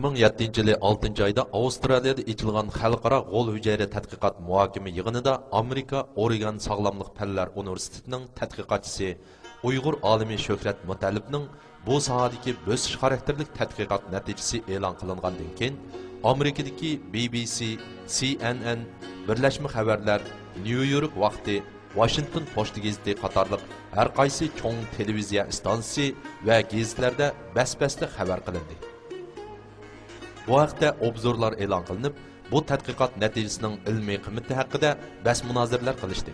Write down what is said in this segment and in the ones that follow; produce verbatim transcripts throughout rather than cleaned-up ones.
ئىككى مىڭ يەتتىنچى يىلى ئالتىنچى ئايدا ئاۋسترالىيەدە ئېچىلغان خەلقئارا غول ھۈجەيرە تەتقىقات مۇھاكىمە يىغىنىدا ئامېرىكا ئورېگان ساغلاملىق پەنلەر ئۇنىۋېرسىتېتىنىڭ تەتقىقاتچىسى، ئۇيغۇر ئالىمى شۆھرەت مۇتەللىپنىڭ بۇ ساھەدىكى بۆسۈش خاراكتېرلىك تەتقىقات نەتىجىسى ئېلان قىلىنغاندىن كېيىن، ئامېرىكىدىكى بى بى سى، سى ئېن ئېن، بىرلەشمە خەۋەرلەر، نيۇ يورك ۋاقتى، ۋاشىنگتون پوچتا گېزىتى قاتارلىق ھەر قايسى چوڭ تېلېۋىزىيە ئىستانسىسى ۋە گېزىتلەردە بەس-بەستە خەۋەر قىلىندى. بۇ ھەقتە ئوبزورلار ئېلان قىلىنىپ، بۇ تەتقىقات نەتىجىسىنىڭ ئىلمىي قىممىتى ھەققىدە بەس-مۇنازىرىلەر قىلىشتى.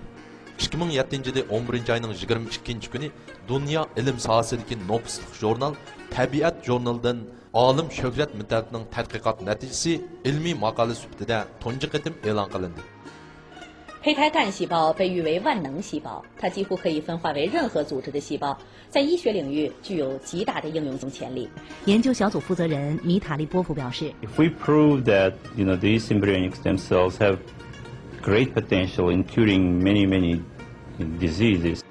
ئىككى مىڭ يەتتىنچى يىلى ئون بىرىنچى ئاينىڭ يىگىرمە ئىككىنچى كۈنى دۇنيا ئىلىم ساھەسىدىكى نوپۇسلۇق ژۇرنال تەبىئەت ژۇرنىلىدىن ئالىم شۆھرەت مۇتەللىپنىڭ تەتقىقات نەتىجىسى ئىلمىي ماقالە سۈپىتىدە تۇنجى قېتىم ئېلان قىلىندى. 胚胎干细胞被誉为万能细胞，它几乎可以分化为任何组织的细胞，在医学领域具有极大的应用潜力。研究小组负责人米塔利波夫表示， If we prove that, you know, these embryonic stem cells have great potential in curing many, many diseases,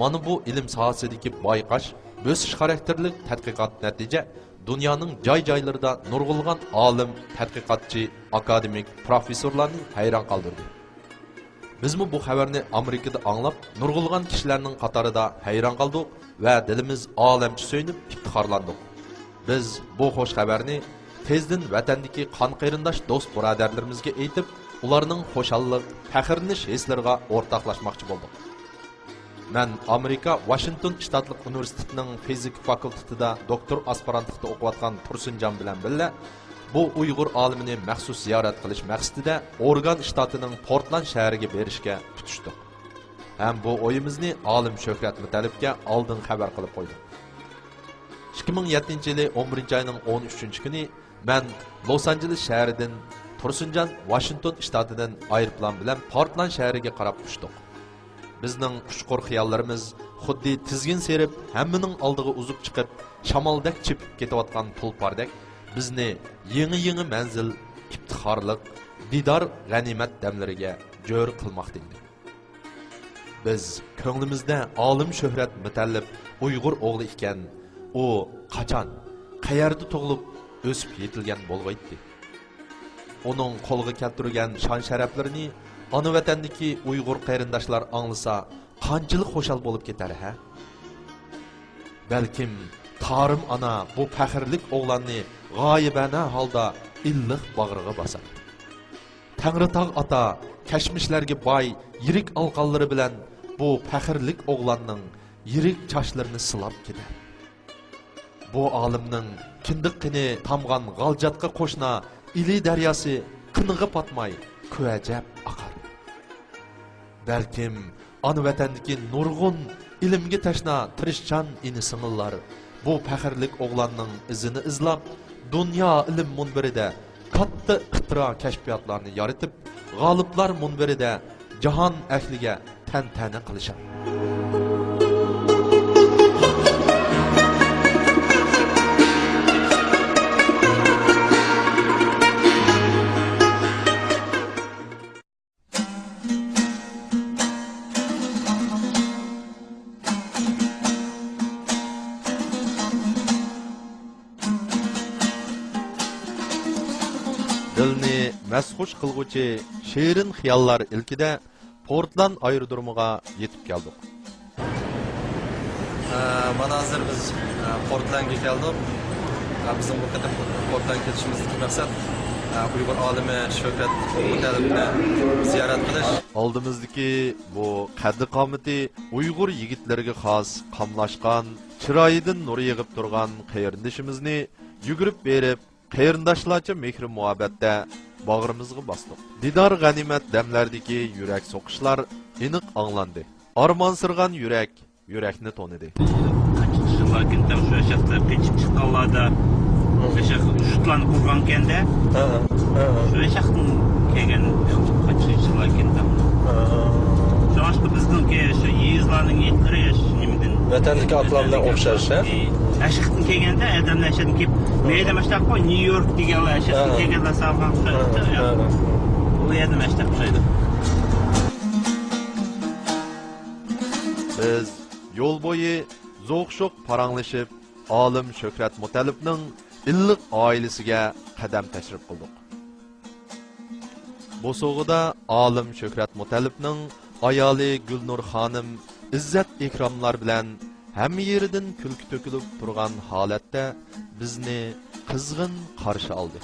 مانا بۇ ئىلىم ساھەسىدىكى بايقاش، بۆسۈش خاراكتېرلىك تەتقىقات نەتىجە دۇنيانىڭ جاي-جايلىرىدا نۇرغۇنلىغان ئالىم، تەتقىقاتچى، ئاكادېمىك، پروفېسسورلارنى ھەيران قالدۇردى. بىزمۇ بۇ خەۋەرنى ئامېرىكىدا ئاڭلاپ، نۇرغۇنلىغان كىشىلەرنىڭ قاتارىدا ھەيران قالدۇق ۋە دىلىمىز ئالەمچە سۆيۈنۈپ ئىپتىخارلاندۇق. بىز بۇ خوش خەۋەرنى تېزدىن ۋەتەندىكى قان قېرىنداش دوست بۇرادەرلىرىمىزگە ئېيتىپ، ئۇلارنىڭ خۇشاللىق، پەخىرلىنىش ھېسلىرىغا ئورتاقلاشماقچى بولدۇق. مەن ئامېرىكا ۋاشىنگتون شتاتلىق ئۇنىۋېرسىتېتىنىڭ فىزىكا فاكۇلتېتىدا دوكتور ئاسپىرانتلىقتا ئوقۇۋاتقان تۇرسۇنجان بىلەن بىللە بۇ ئۇيغۇر ئالىمىنى مەخسۇس زىيارەت قىلىش مەقسىتىدە ئورېگان شتاتىنىڭ پورتلاند شەھىرىگە بېرىشكە پۈتۈشتۇق. ھەم بۇ ئويىمىزنى ئالىم شۆھرەت مۇتەللىپكە ئالدىن خەۋەر قىلىپ قويدۇق. ئىككى مىڭ يەتتىنچى يىلى ئون بىرىنچى ئاينىڭ ئون ئۈچىنچى كۈنى مەن لوس ئانژېلېس شەھىرىدىن، تۇرسۇنجان ۋاشىنگتون شتاتىدىن ئايروپىلان بىلەن پورتلاند شەھىرىگە قاراپ ئۇچتۇق. بىزنىڭ ئۇچقۇر خىياللىرىمىز خۇددى تىزگىن سىيرىپ، ھەممىنىڭ ئالدىغا ئۇزۇپ چىقىپ، شامالدەك چېپىپ كېتىۋاتقان تۇلپاردەك بىزنى يېڭى-يېڭى مەنزىل، ئىپتىخارلىق، دىدار، غەنىيمەت دەملىرىگە جۆر قىلماقتا ئىدى. بىز كۆڭلىمىزدە ئالىم شۆھرەت مۇتەللىپ ئۇيغۇر ئوغلى ئىكەن، ئۇ قاچان، قەيەردە تۇغۇلۇپ، ئۆسۈپ يېتىلگەن بولغىيتتى. ئۇنىڭ قولغا كەلتۈرگەن شان-شەرەپلىرىنى ئانا ۋەتەندىكى ئۇيغۇر قېرىنداشلار ئاڭلىسا، قانچىلىك خۇشال بولۇپ كېتەر ھە؟ بەلكىم تارىم ئانا بۇ پەخىرلىك ئوغلاننى غايىبانە ھالدا ئىللىق باغرىغا باسار. تەڭرىتاغ ئاتا كەچمىشلەرگە باي يىرىك ئالىقانلىرى بىلەن بۇ پەخىرلىك ئوغلاننىڭ يىرىك چاچلىرىنى سىلاپ كېتەر. بۇ ئالىمنىڭ كىندىك قېنى تامغان غالجاتقا قوشنا ئىلى دەرياسى قېنىغا پاتماي كۆۋەجەپ ئاقار. بەلكىم ئانا ۋەتەندىكى نۇرغۇن ئىلىمگە تەشنا تىرىشچان ئىنى-سىڭىللار بۇ پەخىرلىك ئوغلاننىڭ ئىزىنى ئىزلاپ، دۇنيا ئىلىم مۇنبىرىدە كاتتا ئىختىرا-كەشپىياتلارنى يارىتىپ، غالىبلار مۇنبىرىدە جاھان ئەھلىگە تەنتەنە قىلىشار. دىلنى مەستخۇش قىلغۇچى شېرىن خىياللار ئىلكىدە پورتلاند ئايرودرومىغا يېتىپ كەلدۇق. ئە، مانا ھازىر بىز، ئە، پورتلاندغا كەلدۇق. ئە، بىزنىڭ بۇ قېتىم پورتلاندغا كېلىشىمىزدىكى مەقسەت، ئە، ئۇيغۇر ئالىمى شۆھرەت مۇتەللىپنى زىيارەت قىلىش. ئالدىمىزدىكى بۇ قەددى-قامىتى ئۇيغۇر يىگىتلىرىگە خاس قاملاشقان، چىرايىدىن نۇر يېغىپ تۇرغان قېرىندىشىمىزنى يۈگۈرۈپ بېرىپ، قېرىنداشلارچە مېھرى-مۇھەببەتتە باغرىمىزغا باستۇق. دىدار غەنىيمەت دەملەردىكى يۈرەك سوقۇشلار ئېنىق ئاڭلاندى. ئارمانسىرىغان يۈرەك يۈرەكنى تونىدى. قانچە يىللار كېيىن شۇ شەخسلەر قېچىپ چىققانلاردا، شۇ شەخس شۇتلارنى ئۇرغانكەندە، شۇ شەخستىن كەلگەن قانچە يىللار كېيىن. شۇڭلاشقا بىزنىڭكى شۇ يېزىلارنىڭ يىگىتلىرى شۇ نېمىدىن، ۋەتەندىكى ئاكىلار بىلەن ئوخشاش، ھە؟ ئەشەختىن كەلگەندە ئادەملەر ئەشەدىن كېلىپ، مەيدە ماشتاق قوي، نيۇ يورك دېگەنلەر ئەشەختىن كەلگەنلەر سالغان ئوخشاش. ئۇ يەردە ماشتاق ئوخشايدۇ. بىز يول بويى زوق-شوق پاراڭلىشىپ، ئالىم شۆھرەت مۇتەللىپنىڭ ئىللىق ئائىلىسىگە قەدەم تەشرىپ قىلدۇق. بوسۇغىدا ئالىم شۆھرەت مۇتەللىپنىڭ ئايالى گۈلنۇر خانىم ئىززەت-ئىكراملار بىلەن ھەممە يېرىدىن كۈلكە تۆكۈلۈپ تۇرغان ھالەتتە بىزنى قىزغىن قارشى ئالدى.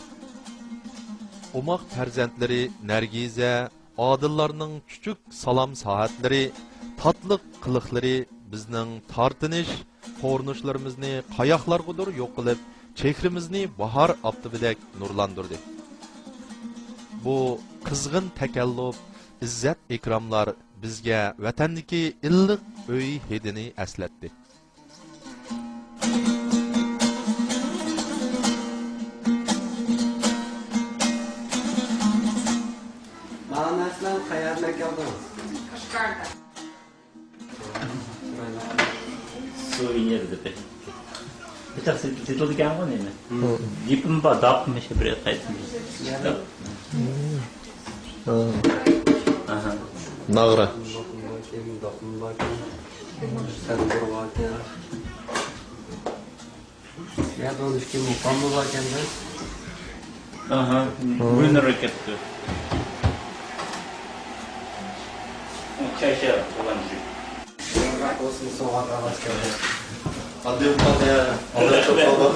ئوماق پەرزەنتلىرى نەرگىزە، ئادىللارنىڭ چۈچۈك سالام سائەتلىرى، تاتلىق قىلىقلىرى بىزنىڭ تارتىنىش، قورۇنۇشلىرىمىزنى قاياقلارغىدۇر يوق قىلىپ، چېھرىمىزنى باھار ئاپتىپىدەك نۇرلاندۇردى. بۇ قىزغىن تەكەللۇپ، ئىززەت-ئىكراملار بىزگە ۋەتەندىكى ئىللىق ئۆي ھىدىنى ئەسلەتتى. مانا نەرسىلەرنى قەيەردىن ئەكەلدىڭىز؟ قەشقەردىن. سۇۋېنىر دېدى. بىر تەقسىم سېتىلىدىكەنغۇ نېمە؟ ھە. گېپىم بار، داپ مۇشۇ بىر قايسى. يەنى ئاھا. ناغرا. سەندۇر باركەن. يا، بۇ ئىككى مۇقاممۇ باركەن-دە. ئاھا. ھە. ئوينار ئەكەپتۇ. چايشا بولغان. بولسۇن، سوغات ئاغاچ كەلدى. ئادەم قالدى، ئادەم چوقالدى.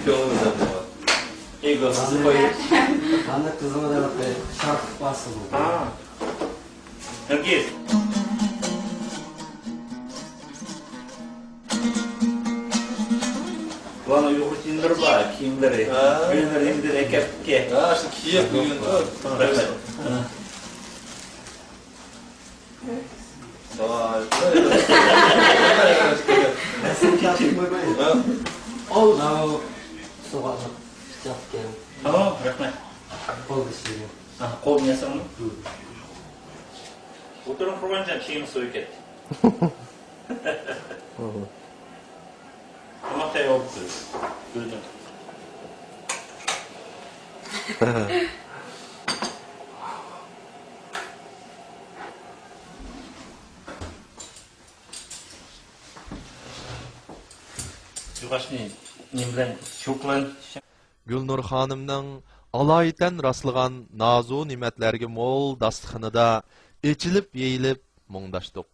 كۆڭلىمىزدە بار. ئىگو، سىزنى قويۇپ. ئانا قىزىمغا دەپ شارقىپ بارسىز. ھا. نەرگىز. بۇلارنىڭ ئۇيغۇر كىيىملىرى بار، كىيىملىرى. ھا. بۈگۈنلەر ئىندىدىن ئەكەپتىكەن. ھا، شۇ كىيىپ بۈگۈن. رەھمەت. ۋاي. رەسىم كاتىپ قويماي. ھە؟ ئاۋۇ سوغاتلىق پىچاقكەن. تامام، رەھمەت. قول ئىشلىگەن. ھە، قولدىن ياسىغانمۇ؟ ھە. ئوتتۇرىنى قۇرغانچە چېيىم سوۋۇپ كەتتى. تاماق تەييار بوپتۇ. كۆردۈم. يوغاشنى نېمە بىلەن، شۇ بىلەن؟ گۈلنۇر خانىمنىڭ ئالايىتەن راسلىغان نازۇ نېمەتلەرگە مول داستىخىنىدا ئېچىلىپ يېيىلىپ مۇڭداشتۇق.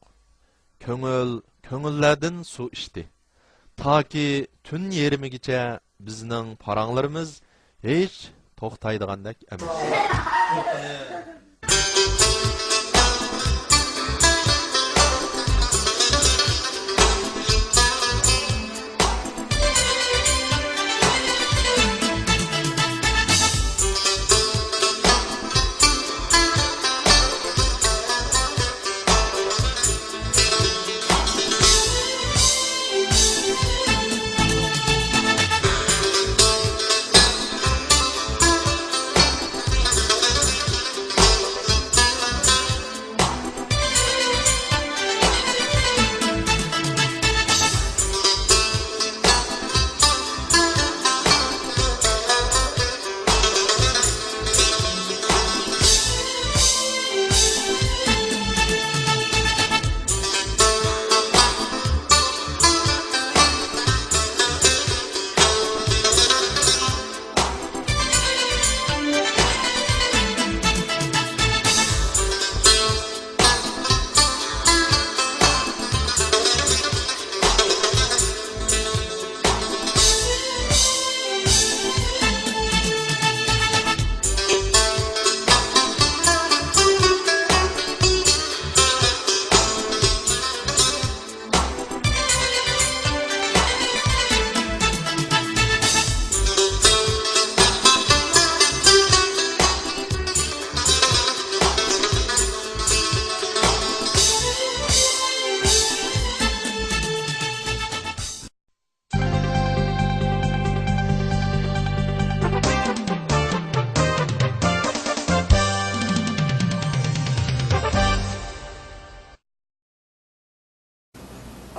كۆڭۈل كۆڭۈللەردىن سۇ ئىچتى. تاكى تۈن يېرىمىگىچە بىزنىڭ پاراڭلىرىمىز ھېچ توختايدىغاندەك ئەمەس.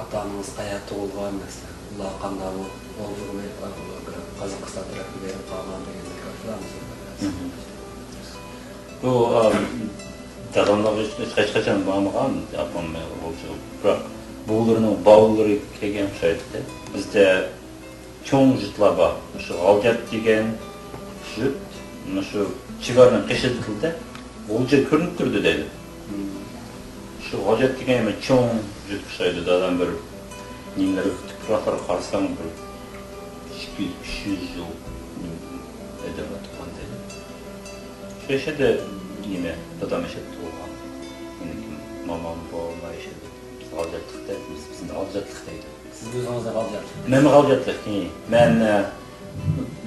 ئاتا-ئانىڭىز قەيەردە تۇغۇلغان، مەسىلەن، ئۇلار قانداق بولۇپ، بولدىغۇ، قازاقىستان تەرەپكە بېرىپ قالغان دېگەندەك ئاشۇلارنى سۆزلەپ بەرسىڭىز. بۇ، ئا، داداملار ھېچ، ھېچقاچان بارمىغان، ئاپام بولسا، بىراق بوۋىلىرىنىڭ باۋىلىرى كەلگەن ئوخشايتتى. بىزدە چوڭ جۈتلار بار. مۇشۇ غالجات دېگەن جۈت، مۇشۇ چېگرانىڭ قېشىدىكىدە غۇلجا كۆرۈنۈپ تۇرىدۇ دەيدۇ. شۇ غالجات دېگەن يەنە چوڭ جۈت ئوخشايدۇ. دادام بىر نېمىلەرگە، تۇپراقلارغا قارىساڭ، بىر ئىككى يۈز، ئۈچ يۈز يىل ئەدەملەر تۇغقان دەيدۇ. شۇ يەردە نېمە، دادام ياشاپ تۇغۇلغان. مېنىڭكى مامام، بوۋام ياشىدى. بىز غالجاتلىق دەپ، بىز، بىزنى غالجاتلىق دەيدۇ. سىز ئۆزىڭىزنى غالجاتلىق؟ مەن غالجاتلىق، ھى. مەن، ئە،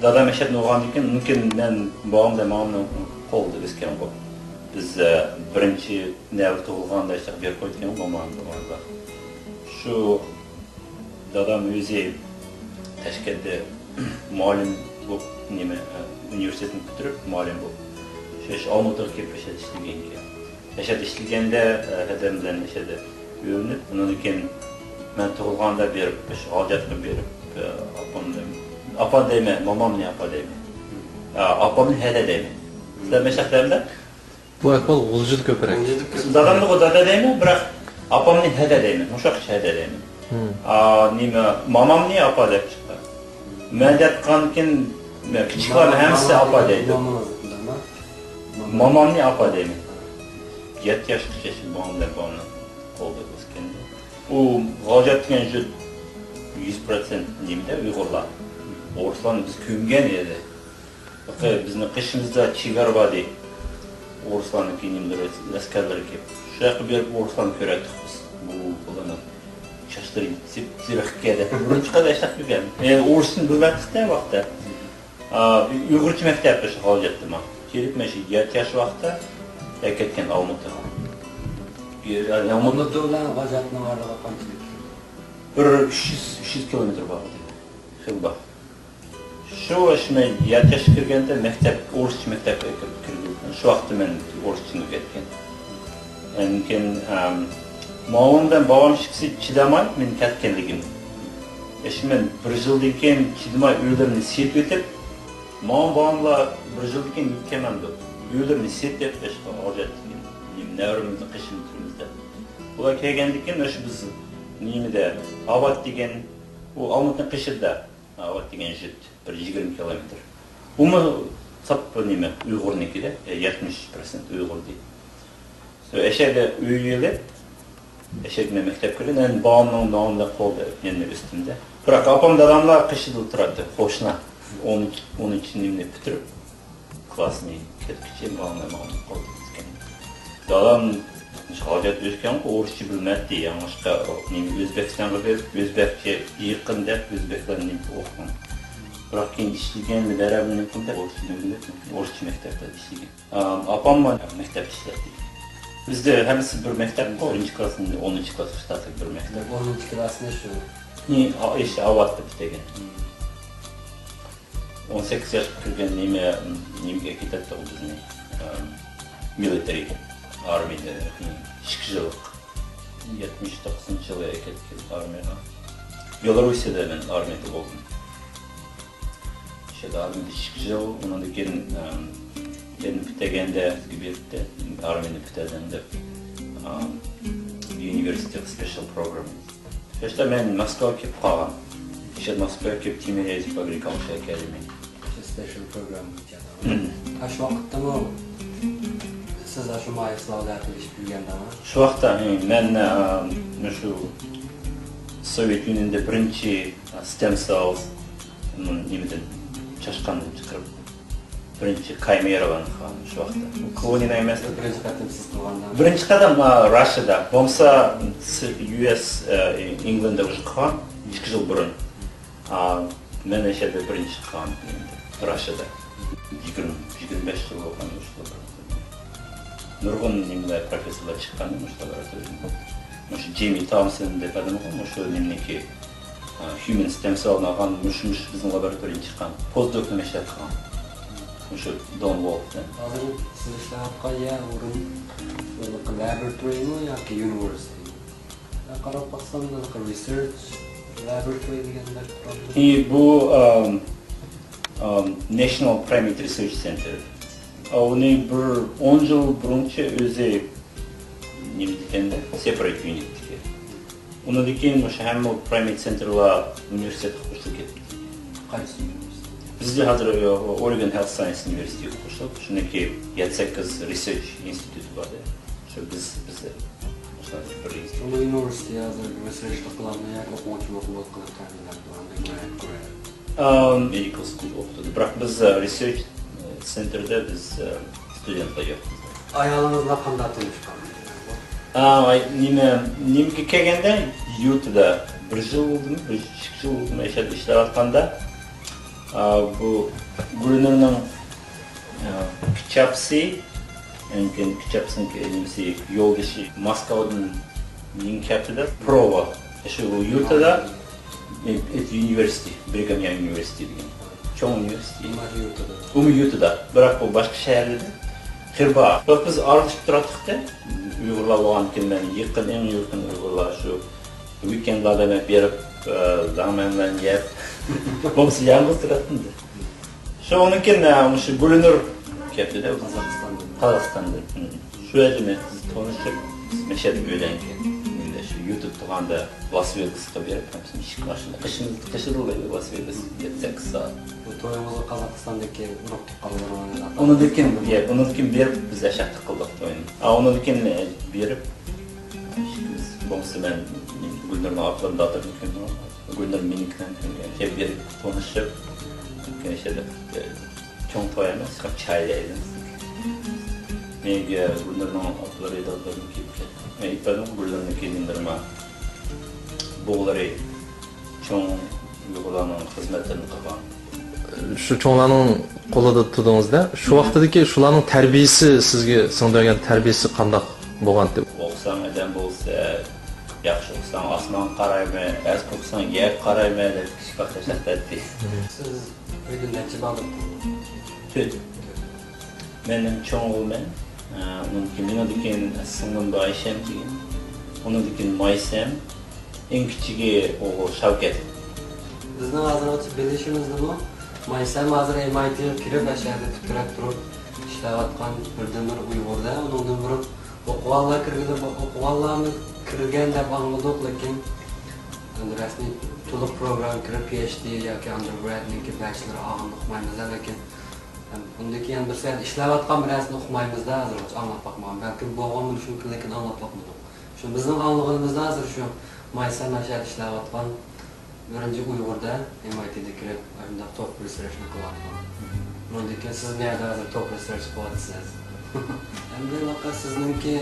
دادام ياشاپ تۇغۇلغاندىن كېيىن، مۇمكىن مەن بوۋام بىلەن مامامنىڭ قولىدا ئۆسكەنغۇ. بىز، ئە، بىرىنچى نەۋرە تۇغۇلغاندا ئىشتە بېرىپ قويدىكەن بوۋام، بوۋام. شۇ دادام ئۆزى تاشكەنتتە مۇئەللىم بولۇپ، نېمە، ئۇنىۋېرسىتېتنى پۈتتۈرۈپ، مۇئەللىم بولۇپ، شۇ ئالمۇتىغا كېلىپ ئىشلىگەن ئىكەن. ئىشلىگەندە، ھەدەم بىلەن ئىشلىدى. ئۆيلىنىپ، ئۇنىڭدىن كېيىن مەن تۇغۇلغاندا بېرىپ، شۇ غالجاتقا بېرىپ، ئاپام دەيمەن، ئاپا دەيمەن، مامامنى ئاپا دەيمەن. ئاپامنى ھەدە دەيمەن. سىلەر مەشەق دەيمەن. بۇ ئەھۋال غۇلجىدا كۆپرەك. دادامنىغۇ دادا دەيمەن، بىراق ئاپامنى ھەدە دەيمەن. مۇشۇ ھەدە دەيمەن. ھىم. ئا، نېمە، مامامنى ئاپا دەپ چىقتى. مەن دەپ قالغاندىكىن، كىچىكلەرنىڭ ھەممىسى ئاپا دەيدۇ. مامامنى ئاپا دەيمەن. يەتتە ياشقىچە شۇ بوۋام بىلەن بوۋامنىڭ قولىدا ئۆسكەن. ئۇ غالجات دېگەن جۈت يۈز پىرسەنت نېمىدە، ئۇيغۇرلار. ئورۇسلارنى بىز كۆمگەن يەردە. بىزنىڭ قېشىمىزدا چېگرا بار ئىدى. ئورۇسلارنىڭكى نېمىلىرى، ئەسكەرلىرى كېلىپ. شۇ ياققا بېرىپ ئورۇسلارنى كۆرەتتۇق بىز. بۇ بالىنىڭ چاچلىرى زىپ-زىرىق ئىكەن دەپ. بۇرۇنچە قەدەر ئىشلەپ يۈرگەن. ئە، ئورۇسچىنى بىلمەيتتۇق-تە ۋاقىتتا. ئا، ئۇيغۇرچە مەكتەپ شۇ غالجاتتا ما. كېلىپ مەن شۇ يەتتە ياش ۋاقىتتا ئەكەتكەن ئالمۇتىغا. ئالمۇتى بىلەن غالجاتنىڭ ئارىلىقى قانچىلىك؟ بىر ئۈچ يۈز، ئۈچ يۈز كىلومېتىر بار ئىدى. خېلى بار. شۇ، شۇ مەن يەتتە ياشقا كىرگەندە مەكتەپ، ئورۇسچە مەكتەپكە كىرىپ كىردىم. شۇ ۋاقىتتا مەن ئورۇسچىنى ئۆگەتكەن. ئاندىن كېيىن، ئەم، ماۋۇ بىلەن بوۋام ئىككىسى چىدىماي مېنىڭ كەتكەنلىكىمنى. ئىشقىلىپ مەن بىر يىلدىن كېيىن چىدىماي ئۆيلىرىنى سېتىۋېتىپ، ماۋۇ بوۋاملار بىر يىلدىن كېيىن يېتىپ كەلمەمدۇ. ئۆيلىرىنى سېتىپ، ئىشقا ھاجەتلىك نەۋرىمىزنى قېشىمىز تۇرىمىز دەپ. ئۇلار كەلگەندىن كېيىن ئاشۇ بىز نېمىدە، ئاۋات دېگەن، ئۇ ئالمۇتىنىڭ قېشىدا. ئاۋات دېگەن يۇرت بىر يىگىرمە كىلومېتىر. ئۇمۇ ساپ نېمە، ئۇيغۇرنىڭكىدە، يەتمىش پىرسەنت ئۇيغۇر دېدى. ئەشەدە ئۆي ئېلىپ، ئەشەدە مەن مەكتەپكە كىردىم. ئەمدى بوۋامنىڭ نامى بىلەن قولدا يەنە ئۆستۈمدە. بىراق ئاپام داداملار قېشىدا تۇراتتى، قوشنا. ئون ئۈچ، ئون ئۈچ نېمىنى پۈتتۈرۈپ، كلاسنى كەتكۈچە ماڭا، ماڭا قىلىدىكەن. دادام ھاجەت ئۆسكەنغۇ، ئورۇسچە بىلمەيتتى. ياڭلىشقا نېمە، ئۆزبېكىستانغا بېرىپ، ئۆزبېكچە يېقىن دەپ، ئۆزبېكلەرنى ئوقۇغان. بىراق كېيىن ئىشلىگەن، بەرەبىر نېمە قىلدى، ئورۇسچە ئۆگىنىپ، ئورۇسچە مەكتەپتە ئىشلىگەن. ئاپام مەكتەپتە ئىشلەيتتى. بىزدە ھەممىسى بىر مەكتەپ، بىرىنچى كلاسنى ئونىنچى كلاسقىچە بىر مەكتەپ. ئونىنچى كلاسنى شۇ. ئىش ئاۋاتتا پۈتتۈرگەن. ئون سەككىز ياشقا كىرگەن نېمە، نېمىگە كېتەتتۇق بىزنى، ئە، مىلىتېرىگە، ئارمىيەدە ئىككى يىللىق. يەتمىش توققۇزىنچى يىلى كەتكەن ئارمىيەگە. بېلارۇسىيەدە مەن ئارمىيەدە بولدۇم. شۇ ئارمىيەدە ئىككى يىل، ئۇنىڭدىن كېيىن، ئە، يەنە پۈتتۈرگەندە بىزگە بېرىپتۇ، ئارمىيەنى پۈتتۈردۈڭ دەپ، ئە، University of Special Program. شۇ مەن موسكۋاغا كېلىپ قالغان. شۇ موسكۋاغا كېلىپ تىمىر يېزىپ ئاگرىكالتشر ئاكادېمىيە. شۇ سپېشال پروگرامما بويىچە. ئاشۇ ۋاقىتتىمۇ سىز ئاشۇ مايسىلاردا ئەپلىشىپ يۈرگەندىڭىز؟ شۇ ۋاقىتتا، ھە، مەن، ئە، مۇشۇ سوۋېت يۇنىيونىدا بىرىنچى، ئە، ستېم سېلز نېمىدىن، چاشقاندىن چىقىرىپ، بىرىنچى كايمېرالارنى قىلغان شۇ ۋاقىتتا. كولونىيە ئەمەس. بىرىنچى قېتىم سىز قىلغاندا؟ بىرىنچى قېتىم، ئا، راشىيادا. بولمىسا، يۇ ئېس، ئا، ئىنگلەنددا ئۇرۇش قىلغان، ئىككى يىل بۇرۇن. ئا، مەن ئەشەدە بىرىنچى قىلغان ئىدىم، راشىيادا. يىگىرمە، يىگىرمە بەش يىل بولغان مۇشۇ. نۇرغۇن نېمىلەر، پروفېسسورلار چىققان مۇشۇ لابوراتورىيەدىن. مۇشۇ جېيمى تامسون دەپ ئادەم بار، مۇشۇ نېمىنىڭكى، ئا، ھيۇمەن ستېم سېلنى ئالغان، مۇشۇ، مۇشۇ بىزنىڭ لابوراتورىيەدىن چىققان، پوزدوكنى مەشرەپ قىلغان. مۇشۇ دون ۋولف دەپ. ھازىر سىز ئىشلەۋاتقان يەر ئورۇن، بۇنىڭكى لابوراتورىيىمۇ ياكى يۇنىۋېرسىتېتمۇ؟ مەن قاراپ باقسام، بۇنىڭكى رىسېرچ لابوراتورىيە دېگەندەك تۇرىدۇ. ئى، بۇ، ئام، ئام، National Primate Research Center. ئۇنى بىر ئون يىل بۇرۇنچە ئۆزى نېمە دېگەندە، سېپرېت يۇنىت دېگەن. ئۇنىڭدىن كېيىن مۇشۇ ھەممە پرايمېيت سېنتېرلار ئۇنىۋېرسىتېتقا قوشۇلۇپ كەتتى. قايسى ئۇنىۋېرسىتېت؟ بىزدە ھازىر، ئە، ئورېگون ھېلت ساينس ئۇنىۋېرسىتېتىگە قوشۇلۇپ، شۇنىڭكى يەتتە سەككىز رېسېرچ ئىنستىتۇتى بار. شۇ بىز، بىز شۇ بىر ئىنستىتۇت. ئۇنىڭ يۇنىۋېرسىتېتى ھازىر رېسېرچلىق قىلالمايدۇ ياكى ئوقۇغۇچى بولۇپ قىلىپ تەمىنلەپ تۇرغان، ئە، مېدىكال سكۇل ئوقۇتىدۇ. بىراق بىز، ئە، رېسېرچ، ئە، سېنتېردا بىز، ئە، ستۇدېنتلار يوق بىزدە. ئايالىڭىز بىلەن قانداق تونۇشقان؟ ئا، ۋاي، نېمە، نېمىگە كەلگەندە، يۇتىدا بىر يىل بولدىمۇ، بىر ئىككى يىل بولدىمۇ، ئەشەدە ئىشلەۋاتقاندا، ئا، بۇ گۈلنۇرنىڭ، ئا، كىچاپسى، ئاندىن كېيىن كىچاپسىنىڭ نېمىسى، يولدىشى ماسكودىن يېڭى كەپتىدە، پروۋا، شۇ يۇتىدا، ئۇنىۋېرسىتېت، برىگام يانگ ئۇنىۋېرسىتېت دېگەن. چوڭ ئۇنىۋېرسىتېت. ئۇمۇ يۇرتىدا. ئۇمۇ يۇرتىدا. بىراق بۇ باشقا شەھەرلەردە. خىربا. بىراق بىز ئارىلىشىپ تۇراتتۇق-تە. ئۇيغۇرلار بولغاندىكىن مەن يېقىن، ئەڭ يېقىن ئۇيغۇرلار شۇ ۋىكېندلاردا مەن بېرىپ، ئە، زاڭمەن بىلەن يەپ. بولمىسا يالغۇز تۇراتتىم-دە. شۇ ئۇنىڭكىن، ئە، مۇشۇ گۈلنۇر كەپتىدە. قازاقىستاندىن. قازاقىستاندىن. ھىم. شۇ يەردە مەن بىز تونۇشۇپ، مەشەدە ئۆيلەنگەن. مەن شۇ يۇتۇپ تۇرغاندا لاس ۋېگاسقا بېرىپ، ھەممىسىنى ئىشىك ئاچتىم. قىشىمىز، قىشىدىلا لاس ۋېگاس يەتتە سەككىز سائەت. بۇ تويىڭىزغا قازاقىستاندىكى ئۇرۇق تۇغقانلىرىڭىز ئۇنىڭدىن كېيىن، يە، ئۇنىڭدىن كېيىن بېرىپ بىز ئەشەدە قىلدۇق توينى. ئا، ئۇنىڭدىن كېيىن، ئە، بېرىپ، ئىككىمىز، بولمىسا مەن گۈلنۇرنىڭ ئاپىلىرىنى داتىرىنى كۆردۈم. گۈلنۇر مېنىڭكىلەرنى كۆرگەن. كېلىپ بېرىپ تونۇشۇپ، كېيىن ئەشەدە، ئە، چوڭ توي ئەمەس، چاي دەيدۇ. مېنىڭكى گۈلنۇرنىڭ ئاپىلىرى، دادىلىرىمۇ كېلىپ كەتتى. مەن ئېيتىپ بەردىم، گۈلنۇرنىڭ كېلىنلىرىمۇ، بوۋىلىرى چوڭ ئۇيغۇرلارنىڭ خىزمەتلىرىنى قىلغان. شۇ چوڭلارنىڭ قولىدا تۇردىڭىز-دە، شۇ ۋاقتىدىكى شۇلارنىڭ تەربىيىسى، سىزگە سىڭدۈرگەن تەربىيىسى قانداق بولغانتى؟ ئوقۇساڭ ئادەم بولىسەن، ياخشى ئوقۇساڭ ئاسمانغا قارايمەن، ئەسكى ئوقۇساڭ يەرگە قارايمەن دەپ كىچىك ۋاقىتتا تەربىيە. سىز ئۆيدە نەچچە بالا؟ تۆت. مەن چوڭ ئوغۇلمەن. ئۇنىڭدىن كېيىن مېنىڭدىن كېيىن سىڭلىم بار ئايشەم كېيىن. ئۇنىڭدىن كېيىن مايسەم، ئەڭ كىچىكى ئوغۇل شاۋكەت. بىزنىڭ ھازىرغىچە بىلىشىمىزدىمۇ، مايسەم ھازىر ئېم ئاي تىغا كىرىپ، ئاشۇ يەردە پىترەپ تۇرۇپ ئىشلەۋاتقان بىردىنبىر ئۇيغۇر-دە. ئۇنىڭدىن بۇرۇن ئوقۇغانلار كىرگىلى، ئوقۇغانلارمۇ كىرگەن دەپ ئاڭلىدۇق، لېكىن ئەمدى رەسمىي تولۇق پروگرامما كىرىپ، پى ئېيچ دى ياكى ئاندېرگرادنىڭكى بەچلىرى ئالغىنىنى ئۇقمايمىز، لېكىن ئۇندىن كېيىن بىر سەل ئىشلەۋاتقان بىرەرسىنى ئۇقمايمىز-دە، ھازىرغىچە ئاڭلاپ باقمىغان. بەلكىم بولغانمىدى شۇ كۈن، لېكىن ئاڭلاپ باقمىدۇق. شۇ بىزنىڭ ئاڭلىغىنىمىزدا ھازىر شۇ مايسەم ئاشۇ يەردە ئىشلەۋاتقان بىرىنچى ئۇيغۇر-دە، ئېم ئاي تىدا كىرىپ، ئاشۇنداق توپ رېسېرچنى قىلىۋاتقان. ئۇنىڭدىن كېيىن سىز نەدە ھازىر توپ رېسېرچ قىلىۋاتىسىز؟ ئەمدى ۋاقىت سىزنىڭكى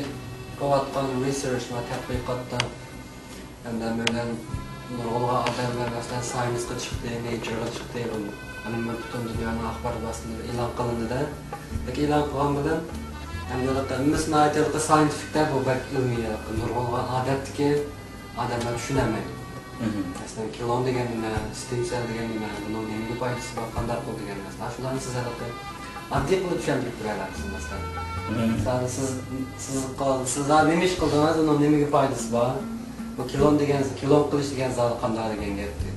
قىلىۋاتقان رېسېرچ ۋە تەتقىقاتتا ھەمدە مەن بىلەن نۇرغۇنلىغان ئادەملەر، مەسىلەن، ساينسقا چىقتى، نېيچىرغا چىقتى، بۇ ئەمدى پۈتۈن دۇنيانىڭ ئاخبارات ۋاسىتىلىرىدا ئېلان قىلىندى-دە. بەك ئېلان قىلغان بىلەن، ئەمدى ھېلىقى ھەممىسى ناھايىتى ھېلىقى ساينتىفىك-تە، بۇ بەك ئىلمىي، ھېلىقى نۇرغۇنلىغان ئادەتتىكى ئادەملەر چۈشىنەلمەيدۇ. مەسىلەن، كلون دېگەن نېمە، ستېم سېل دېگەن نېمە، بۇنىڭ نېمىگە پايدىسى بار، قانداق بولىدۇ دېگەن مەسىلەن، شۇلارنى سىز ھېلىقى ئاددىي قىلىپ چۈشەندۈرۈپ بېرەلەمسىز، مەسىلەن؟ مم. مىسالى، سىز، سىز قىل-، سىز ھازىر نېمە ئىش قىلدىڭىز، ئۇنىڭ نېمىگە پايدىسى بار؟ بۇ كلون دېگەن، كلون قىلىش دېگەن زادى قانداق دېگەن گەپتى؟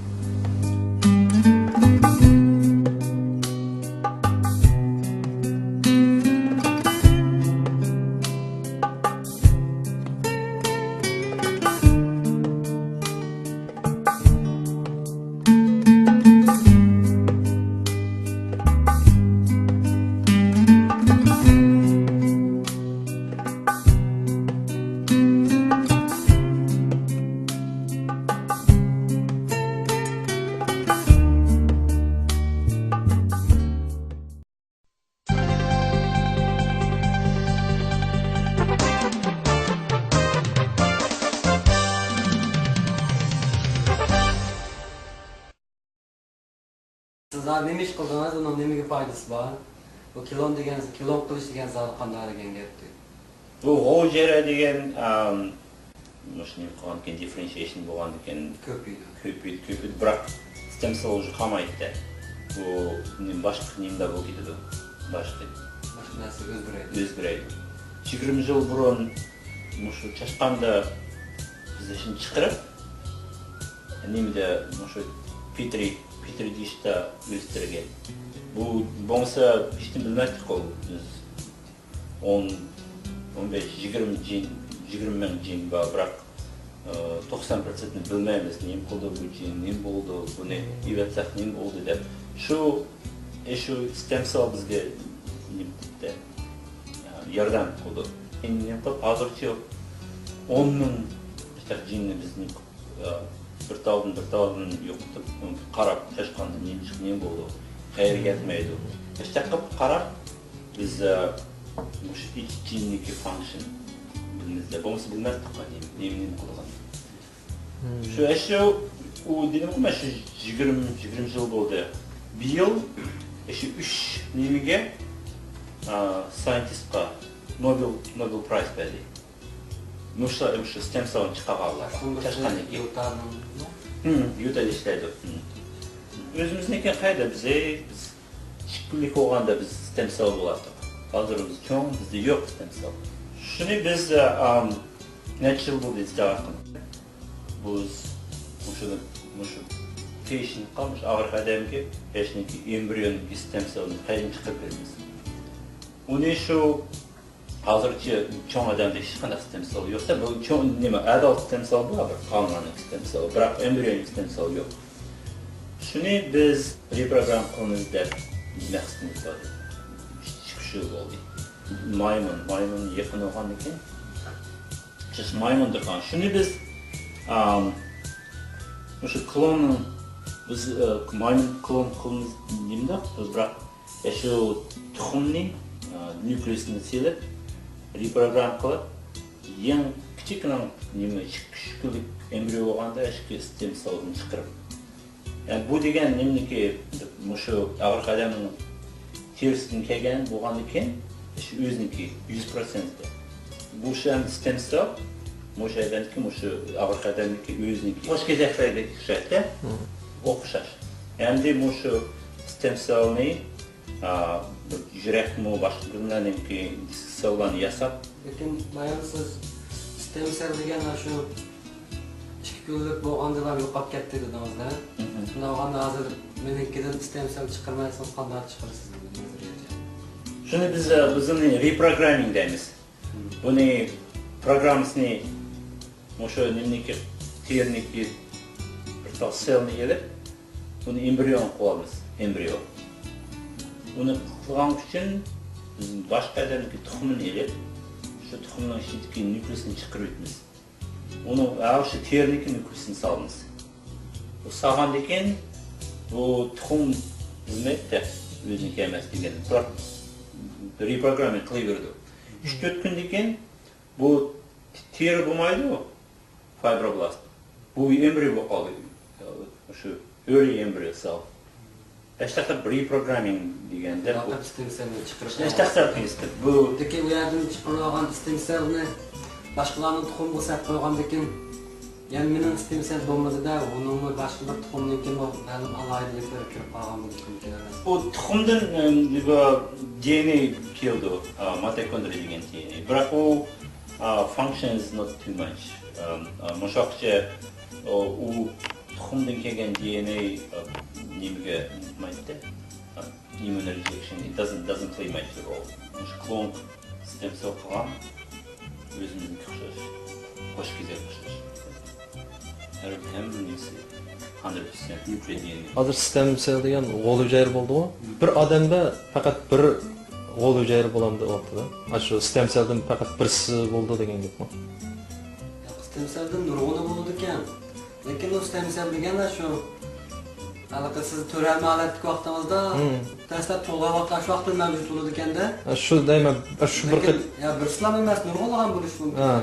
سىز ھازىر نېمە ئىش قىلدىڭىز، ئۇنىڭ نېمىگە پايدىسى بار؟ بۇ كلون دېگەن، كلون قىلىش دېگەن زادى قانداق دېگەن گەپتى؟ بۇ غوۋ جەرە دېگەن، ئام، مۇشۇ نېمە قىلغاندىكىن، دىففېرېنشىيەيشن بولغاندىكىن كۆپىيىدۇ. كۆپىيىدۇ، كۆپىيىدۇ، بىراق ستېم سېل ئۇجى قالمايدۇ-دە. بۇ نېمە، باشقا نېمىلەر بولۇپ كېتىدۇ. باشقا. باشقا نەرسە ئۆزگىرەيدۇ. ئۆزگىرەيدۇ. يىگىرمە يىل بۇرۇن مۇشۇ چاشقاندا بىز شۇنى چىقىرىپ، نېمىدە، مۇشۇ پېترى، پېترى دىشتا ئۆستۈرگەن. بۇ بولمىسا ھېچنېمە بىلمەيتتۇق-قۇ بىز. ئون، ئون بەش، يىگىرمە جىن، يىگىرمە مىڭ جىن بار، بىراق توقسان پىرسەنتنى بىلمەيمىز، نېمە قىلدى بۇ جىن، نېمە بولدى، بۇنى ئېۋەتسەك نېمە بولدى دەپ. شۇ، ئە، شۇ ستېم سېل بىزگە نېمە قىپتۇ، ياردەم قىلدى. ئەمدى نېمە قىلىپ، ھازىرچە ئون مىڭ جىننى بىز نېمە قىلىپ، بىر تالدىن بىر تالدىن يوقىتىپ، قاراپ، تاشقاندا نېمە چىقتى، نېمە بولدى، قەيەرگە يەتمەيدۇ. ئەشتەق قىلىپ قاراپ، بىز، ئە، مۇشۇ ئىچ جىننىكى فانكشن بىلىمىزدە، بولمىسا بىلمەستۇق نېمە، نېمە، نېمە قىلغان. شۇ، شۇ، ئۇ دېدىمغۇ، مەن شۇ يىگىرمە، يىگىرمە يىل بولدى. بۇ يىل شۇ ئۈچ نېمىگە، ئە، سايېنتىستقا نوبېل، نوبېل پرايز بەردى. مۇشۇ، مۇشۇ ستېم سېلنى چىقارغانلار. چاشقاندىكى. يۇتانىڭ. ھىم، يۇتادا ئىشلەيدۇ. ھىم. ئۆزىمىزنىڭكى قەيدە بىز، بىز ئىككى كۈنلۈك بولغاندا بىز ستېم سېل بولاتتۇق. ھازىر بىز چوڭ، بىزدە يوق ستېم سېل. شۇنى بىز، ئام، نەچچە يىل بولدى ئىجرا قىلىپ. بىز مۇشۇ، مۇشۇ پېشنىققا، مۇشۇ ئاغرىق ئادەمگە، پېشنىڭكى ئېمبرىيونىڭكى ستېم سېلنى قەيدىن چىقىرىپ بېرىمىز. ئۇنى شۇ ھازىرچە چوڭ ئادەمدە ھېچقانداق ستېم سېل يوق. بۇ چوڭ نېمە، ئادالت ستېم سېل بار، بىر قانۇنىي ستېم سېل، بىراق ئېمبرىيونىك ستېم سېل يوق. شۇنى بىز رېپروگرامما قىلىمىز دەپ مەقسىتىمىز بار. ئىككى يىل بولدى. مايمۇن، مايمۇن يېقىن بولغاندىكىن، شۇ مايمۇندىن قالغان. شۇنى بىز، ئام، مۇشۇ كلوننىڭ، بىز، ئە، مايمۇن كلون قىلىمىز دېمىدۇق، بىز بىراق، ئە، شۇ تۇخۇمنى، ئە، نۇكلېئۇسنى سېلىپ، رېپروگرامما قىلىپ، يېڭى كىچىككىنە نېمە، ئىككى، ئۈچ كۈنلۈك ئېمبرىيو بولغاندا، ئىككى ستېم سېلدىن چىقىرىپ. يەنى بۇ دېگەن نېمىنىكى، مۇشۇ ئاغرىق ئادەمنىڭ تېرىسىدىن كەلگەن بولغاندىكىن، شۇ ئۆزىنىڭكى يۈز پىرسەنت. بۇ شۇ ئەمدى ستېم سېل، مۇشۇ ئادەمنىڭكى، مۇشۇ ئاغرىق ئادەمنىڭكى ئۆزىنىڭكى. قوش كېزەكلەردەك ئوخشايدۇ-دە. ئوخشاش. ئەمدى مۇشۇ ستېم سېلنى، ئا، بىر يۈرەكمۇ، باشقا بىر نېمىكى سېللارنى ياساپ. لېكىن بايام سىز ستېم سېل دېگەن شۇ ئىككى كۈنلۈك بولغاندىلا يوقاپ كەتتى دېدىڭىز-دە. مم. شۇنداق بولغاندا ھازىر مېنىڭكىدىن ستېم سېل چىقىرمايسىز، قانداق چىقىرىسىز ئەمدى نەزەرىيەتچە؟ شۇنى بىز، بىز ئۇنى رېپروگراممىنگ دەيمىز. مم. بۇنى پروگراممىسىنى مۇشۇ نېمىنىڭكى، تېرىنىڭكى بىر تال سېلنى ئېلىپ، ئۇنى ئېمبرىيونى قىلىۋالىمىز، ئېمبرىيو. ئۇنى قىلغان ئۈچۈن بىز باشقا ئادەمنىڭكى تۇخۇمىنى ئېلىپ، شۇ تۇخۇمنىڭ ئىچىدىكى نۇكلېئۇسنى چىقىرىۋېتىمىز. ئۇنىڭ، ھە، شۇ تېرىنىڭكى نۇكلېئۇسىنى سالىمىز. ئۇ سالغاندىن كېيىن بۇ تۇخۇم خىزمەتتە ئۆزىنىڭكى ئەمەس دېگەن بىر رېپروگراممىنگ قىلىۋېرىدۇ. ئۈچ تۆت كۈندىن كېيىن بۇ تېرە بولمايدۇ، فايبروبلاست. بۇ ئېمبرىيو بولۇپ قالدى. شۇ ئۆرى ئېمبرىيو سېل. ئەشتەخسە رېپروگراممىنگ دېگەندە بۇ. ۋاقىت ستېم سېلنى چىقىرىپ ئەشتەخسە بۇ. لېكىن ئۇ يەردىن چىقىرىلغان ستېم سېلنى باشقىلارنىڭ تۇخۇمىغا سەپ قويغاندىكىن، يەنە مېنىڭ ستېم سېل بولمىدى-دە، ئۇنىڭمۇ باشقا بىر تۇخۇمنىڭكىمۇ مەلۇم ئالاھىدىلىكلىرى كىرىپ قالغان بولۇشى مۇمكىن ئەمەس. ئۇ تۇخۇمدىن، ئەم، بۇ دى ئېن ئېي كېلىدۇ، ئا، مايتوكوندرىيا دېگەن دى ئېن ئېي. بىراق ئۇ، ئا، function is not too much. ئەم، ئا، مۇشۇ ۋاقىتچە ئۇ، ئۇ تۇخۇمدىن كەلگەن دى ئېن ئېي، ئا، نېمىگە نېمە قىلمايدۇ؟ ئا، immunorejection، it doesn't، doesn't play much a role. مۇشۇ كلون ستېم سېل قىلغان ئۆزىمىزنىڭكى ئوخشاش، قوش كېزەك ئوخشاش. ھەر، ھەممە نېمىسى ھەندرېد پىرسەنت نۇكلېئۇس دى ئېن ئېي. ھازىر ستېم سېل دېگەن غول ھۈجەيرە بولدىغۇ؟ بىر ئادەمدە پەقەت بىر غول ھۈجەيرە بولامدۇ ئۇ ۋاقتىدا؟ ئاشۇ ستېم سېلدىن پەقەت بىرسى بولىدۇ دېگەن گەپمۇ؟ ياق، ستېم سېلدىن نۇرغۇنى بولىدىكەن. لېكىن ئۇ ستېم سېل دېگەن شۇ، ھېلىقى سىز تۆرەلمە ھالەتتىكى ۋاقتىڭىزدا، مم، دەسلەپ تۇغۇلغان ۋاقىت، شۇ ۋاقىتتا مەۋجۇت بولىدىكەن-دە. ھە، شۇ دەيمەن، شۇ بىر لېكىن، قېت- يا، بىرسىلا ئەمەس، نۇرغۇنلىغان بولۇشى مۇمكىن. ھە.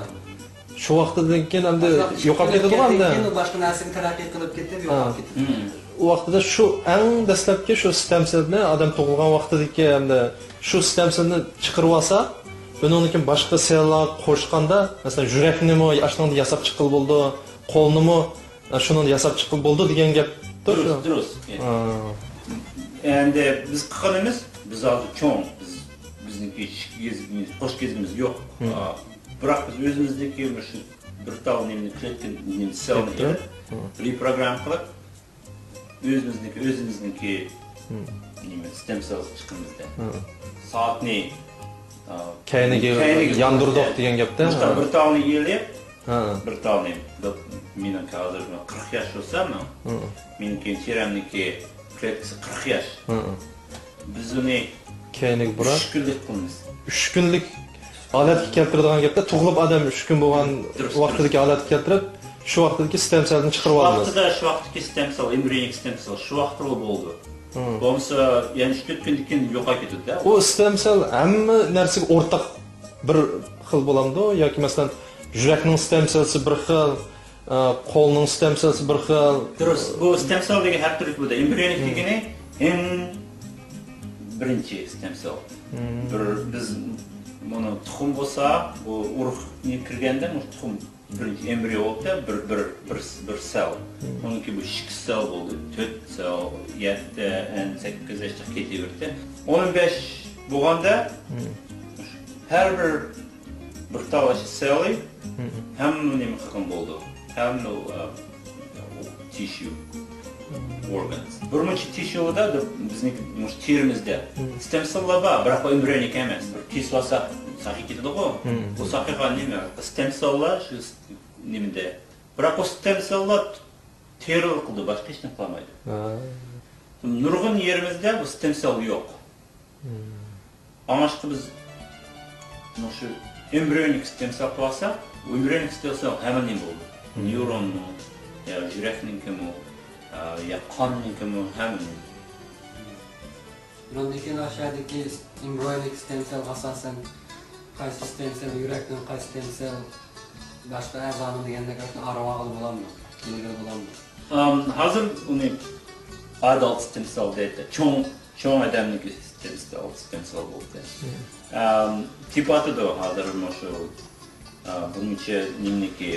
شۇ ۋاقىتتىن كېيىن ئەمدى شۇ ۋاقىتتا يوقاپ كېتىدىغۇ ئەمدى. كېيىن ئۇ باشقا نەرسىگە تەرەققىي قىلىپ كېتىپ، ھە، يوقاپ كېتىدۇ. مم. ئۇ ۋاقتىدا شۇ ئەڭ دەسلەپكى شۇ ستېم سېلنى ئادەم تۇغۇلغان ۋاقتىدىكى ئەمدى شۇ ستېم سېلنى چىقىرىۋالسا، بۇنىڭدىن كېيىن باشقا سېللارغا قوشقاندا، مەسىلەن، يۈرەكنىمۇ ئاشۇنىڭدىن ياساپ چىققىلى بولىدۇ، قولنىمۇ شۇنىڭدا ياساپ چىققىلى بولىدۇ دېگەن گەپتۇر شۇ. دۇرۇس، دۇرۇس. ھا. ئەمدى بىز قىلغىنىمىز، بىز ھازىر چوڭ، بىز، بىزنىڭكى كېزىمىز، قوش كېزىمىز يوق. ھىم. ئا، بىراق بىز ئۆزىمىزنىڭكى مۇشۇ بىر تال نېمىنى كلېتكا نېمە سېلنى ئېلىپ، ھىم، رېپروگرامما قىلىپ، ئۆزىمىزنىڭكى، ئۆزىمىزنىڭكى، ھىم، نېمە، ستېم سېل چىقىمىزدا. ھىم. سائەتنى، ئا، كەينىگە كەينىگە ياندۇردۇق دېگەن گەپتە. مۇشۇنداق ھا. بىر تالنى ئېلىپ، ھە. بىر تالنى، بىر، مېنىڭكى ھازىر قىرىق ياش بولسا، مېنىڭ، ھە. مېنىڭكى تېرەمنىڭكى كلېتكىسى قىرىق ياش. ھە. بىز ئۇنى كەينىگە بۇراپ، ئۈچ كۈنلۈك قىلىمىز. ئۈچ كۈنلۈك ھالەتكە كەلتۈرىدىغان گەپتە، تۇغۇلۇپ ئادەم ئۈچ كۈن بولغان، دۇرۇس، ۋاقتىدىكى، دۇرۇس، ھالەتكە كەلتۈرۈپ، شۇ ۋاقتىدىكى ستېم سېلنى چىقىرىۋالىمىز. شۇ ۋاقتىدا، شۇ ۋاقىتتىكى ستېم سېل، ئېمبرىيونىك ستېم سېل شۇ ۋاقىتتىلا بولىدۇ. ھە. بولمىسا، يەنە ئۈچ تۆت كۈندىن كېيىن يوقاپ كېتىدۇ-دە. ئۇ ستېم سېل ھەممە نەرسىگە ئورتاق بىر خىل بولامدۇ؟ ياكى مەسىلەن، يۈرەكنىڭ ستېم سېلسى بىر خىل، ئە، قولنىڭ ستېم سېلسى بىر خىل. دۇرۇس، بۇ ستېم سېل دېگەن ھەر تۈرلۈك بولىدۇ. ئېمبرىيونىك، ھە، دېگىنى ئەڭ بىرىنچى ستېم سېل. ھە. بىر، بىز بۇنى تۇخۇم بولسا، بۇ ئۇرۇقنى كىرگەندە، بۇ تۇخۇم بىرىنچى ئېمبرىيو بولۇپتۇ، بىر، بىر، بىر، بىر سېل. مم. ئۇنىڭكى بۇ ئىككى سېل بولدى، تۆت سېل، يەتتە، ئەن سەككىز، ئاشۇنداق كېتىۋېرىدۇ. ئون بەش بولغاندا، مم، ھەر بىر، بىر تال سېلى، مم، ھەممە نېمە قىلغان بولدى. ھەممە، ئا، تىشيۇ، مم، ئورگانىز. بىر مۇنچە تىشيۇدا، بىزنىڭكى مۇشۇ تېرىمىزدە، مم، ستېم سېللار بار، بىراق ئۇ ئېمبرىيونىك ئەمەس. بىر كېسىۋالسا، ساقىيىپ كېتىدىغۇ. مم. ئۇ ساقىيغان نېمە؟ ستېم سېللار شۇ نېمىدە. بىراق ئۇ ستېم سېللار تېرىلا قىلىدۇ، باشقا ھېچنېمە قىلالمايدۇ. ھە. نۇرغۇن يېرىمىزدە بۇ ستېم سېل يوق. مم. ئاڭلاشقا بىز مۇشۇ ئېمبرىيونىك ستېم سېل قىلىۋالساق، ئېمبرىيونىك ستېم سېل ھەممە نېمە بولىدۇ. مم. نېيرونمۇ، يا يۈرەكنىڭكىمۇ، يا قاننىڭكىمۇ، ھەممە نېمە. ئۇنىڭدىن كېيىن ئاشۇ يەردىكى ئېمبرىيونىك ستېم سېلغا ئاساسەن، قايسى ستېم سېل يۈرەكنىڭ، قايسى ستېم سېل باشقا ئەزانىڭ دېگەندەك ئارىۋالغىلى بولامدۇ؟ كېلگىلى بولامدۇ؟ ئام، ھازىر ئۇنى ئادالت ستېم سېل دەيدۇ. چوڭ، چوڭ ئادەمنىڭكى ستېم سېل، ستېم سېل بولدى. مم. ئام، تېپىۋاتىدۇ ھازىر مۇشۇ، ئا، بۇنىڭچە نېمىنىڭكى،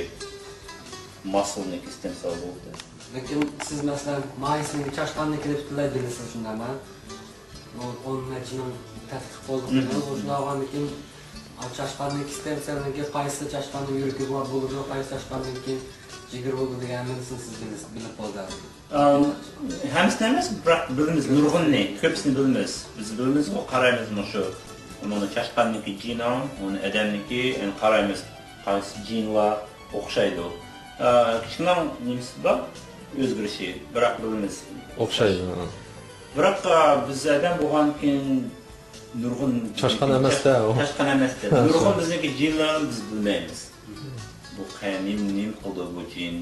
ماسلنىڭكى ستېم سېل بولدى. لېكىن سىز، مەسىلەن، مايسىنىڭ چاشقاننىڭكىنى پۈتۈنلەي بىلىسىز، شۇنداقمۇ؟ ئۇ ئون نەچچىنىڭ تەتقىق قىلدۇق. مم. شۇنداق بولغاندىن كېيىن، ئا، چاشقاننىڭكى ستېم سېلنىڭكى قايسى چاشقاننىڭ يۈرىكى بولىدۇ، قايسى چاشقاننىڭكى جىگىرى بولىدۇ دېگەن ھەممىسىنى سىز بىلىسىز، بىلىپ بولىدۇ. ئام، ھەممىسىنى ئەمەس، بىراق بىلىمىز، نۇرغۇنىنى، كۆپىسىنى بىلىمىز. بىز بىلىمىز، ئۇ قارايمىز مۇشۇ. ئۇنىڭ چاشقاننىڭكى جېنى، ئۇنى ئادەمنىڭكى، ئەنە قارايمىز، قايسى جېنلار ئوخشايدۇ. ئا، كىچىكنىڭ نېمىسى بار، ئۆزگىرىشى، بىراق بىلىمىز. ئوخشايدۇ، ھە. بىراق، ئا، بىز ئادەم بولغاندىكىن نۇرغۇن چاشقان ئەمەس-دە، ئۇ. چاشقان ئەمەس-دە. ھە، نۇرغۇن شۇ. بىزنىڭكى جېنلارنى بىز بىلمەيمىز. بۇ قە-، نېمە، نېمە قىلىدۇ بۇ جېن؟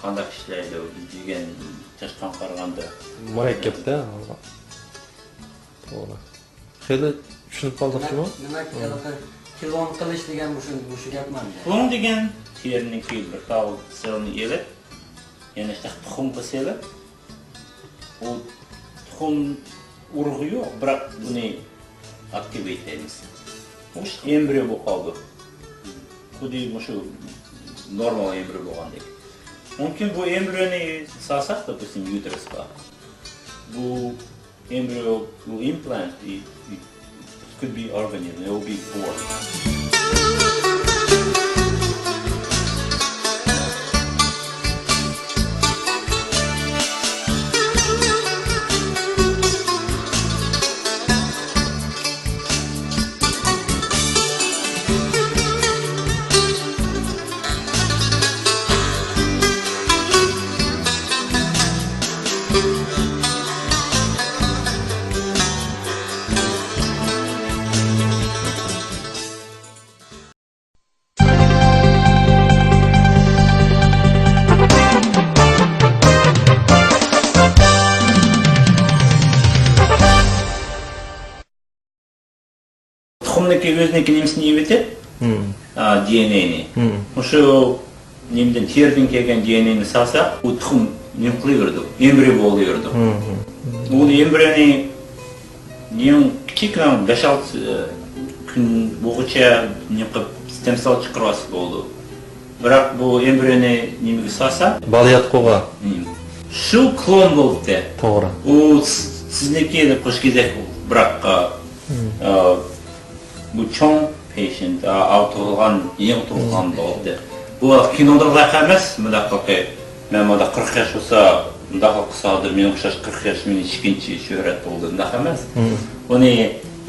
قانداق ئىشلەيدۇ؟ بىز دېگەن چاشقانغا قارىغاندا. مۇرەككەپ-دە. توغرا. خېلى چۈشىنىپ قالدۇق جۇمۇ؟ دېمەك، دېمەك، ھېلىقى كلون قىلىش دېگەن مۇشۇ، مۇشۇ گەپمۇ ئەمدى؟ كلون دېگەن تېرىنىڭكى بىر تال سېلنى ئېلىپ، يەنە شۇنداق تۇخۇمغا سېلىپ، ئۇ تۇخۇم ئۇرۇقى يوق، بىراق بۇنى ئاكتىۋېيت دەيمىز. ئۇ ئېمبرىيو بولۇپ قالىدۇ. خۇددى مۇشۇ نورمال ئېمبرىيو بولغاندەك. مۇمكىن بۇ ئېمبرىيونى سالساق، دوپۇستىم، يۇتېرۇسقا. بۇ ئېمبرىيو، بۇ ئىمپلانت، it, it could be organism, it will be born. تۇخۇمنىڭكى ئۆزىنىڭكى نېمىسىنى يېۋېتىپ، مم، ئا، دى ئېن ئېينى. مم. مۇشۇ نېمىدىن، تېرىدىن كەلگەن دى ئېن ئېينى سالساق، ئۇ تۇخۇم نېمە قىلىۋېرىدۇ؟ ئېمبرىيو بولۇۋېرىدۇ. مم. ئۇ ئېمبرىيونى نېمە، كىچىككىنە بەش-ئالتە، ئە، كۈن بولغۇچە نېمە قىلىپ، ستېم سېل چىقىرىۋالسا بولىدۇ. بىراق بۇ ئېمبرىيونى نېمىگە سالسا، بالىياتقۇغا. مم. شۇ كلون بولۇپتۇ. توغرا. ئۇ س-، سىزنىڭكى دەپ قوش كېزەك بولدى. بىراق، مم، ئا، بۇ چوڭ پېشېنت، ئا، ئاۋۇ تۇغۇلغان، يېڭى تۇغۇلغان، مم، بولدى. بۇ كىنودا لايىق ئەمەس، مۇنداق قىلقى. مەن مۇنداق قىرىق ياش بولسا، مۇنداق قىلسا ھازىر مېنى ئوخشاش قىرىق ياش، مېنى ئىككىنچى شۆھرەت بولدى، مۇنداق ئەمەس. مم. ئۇنى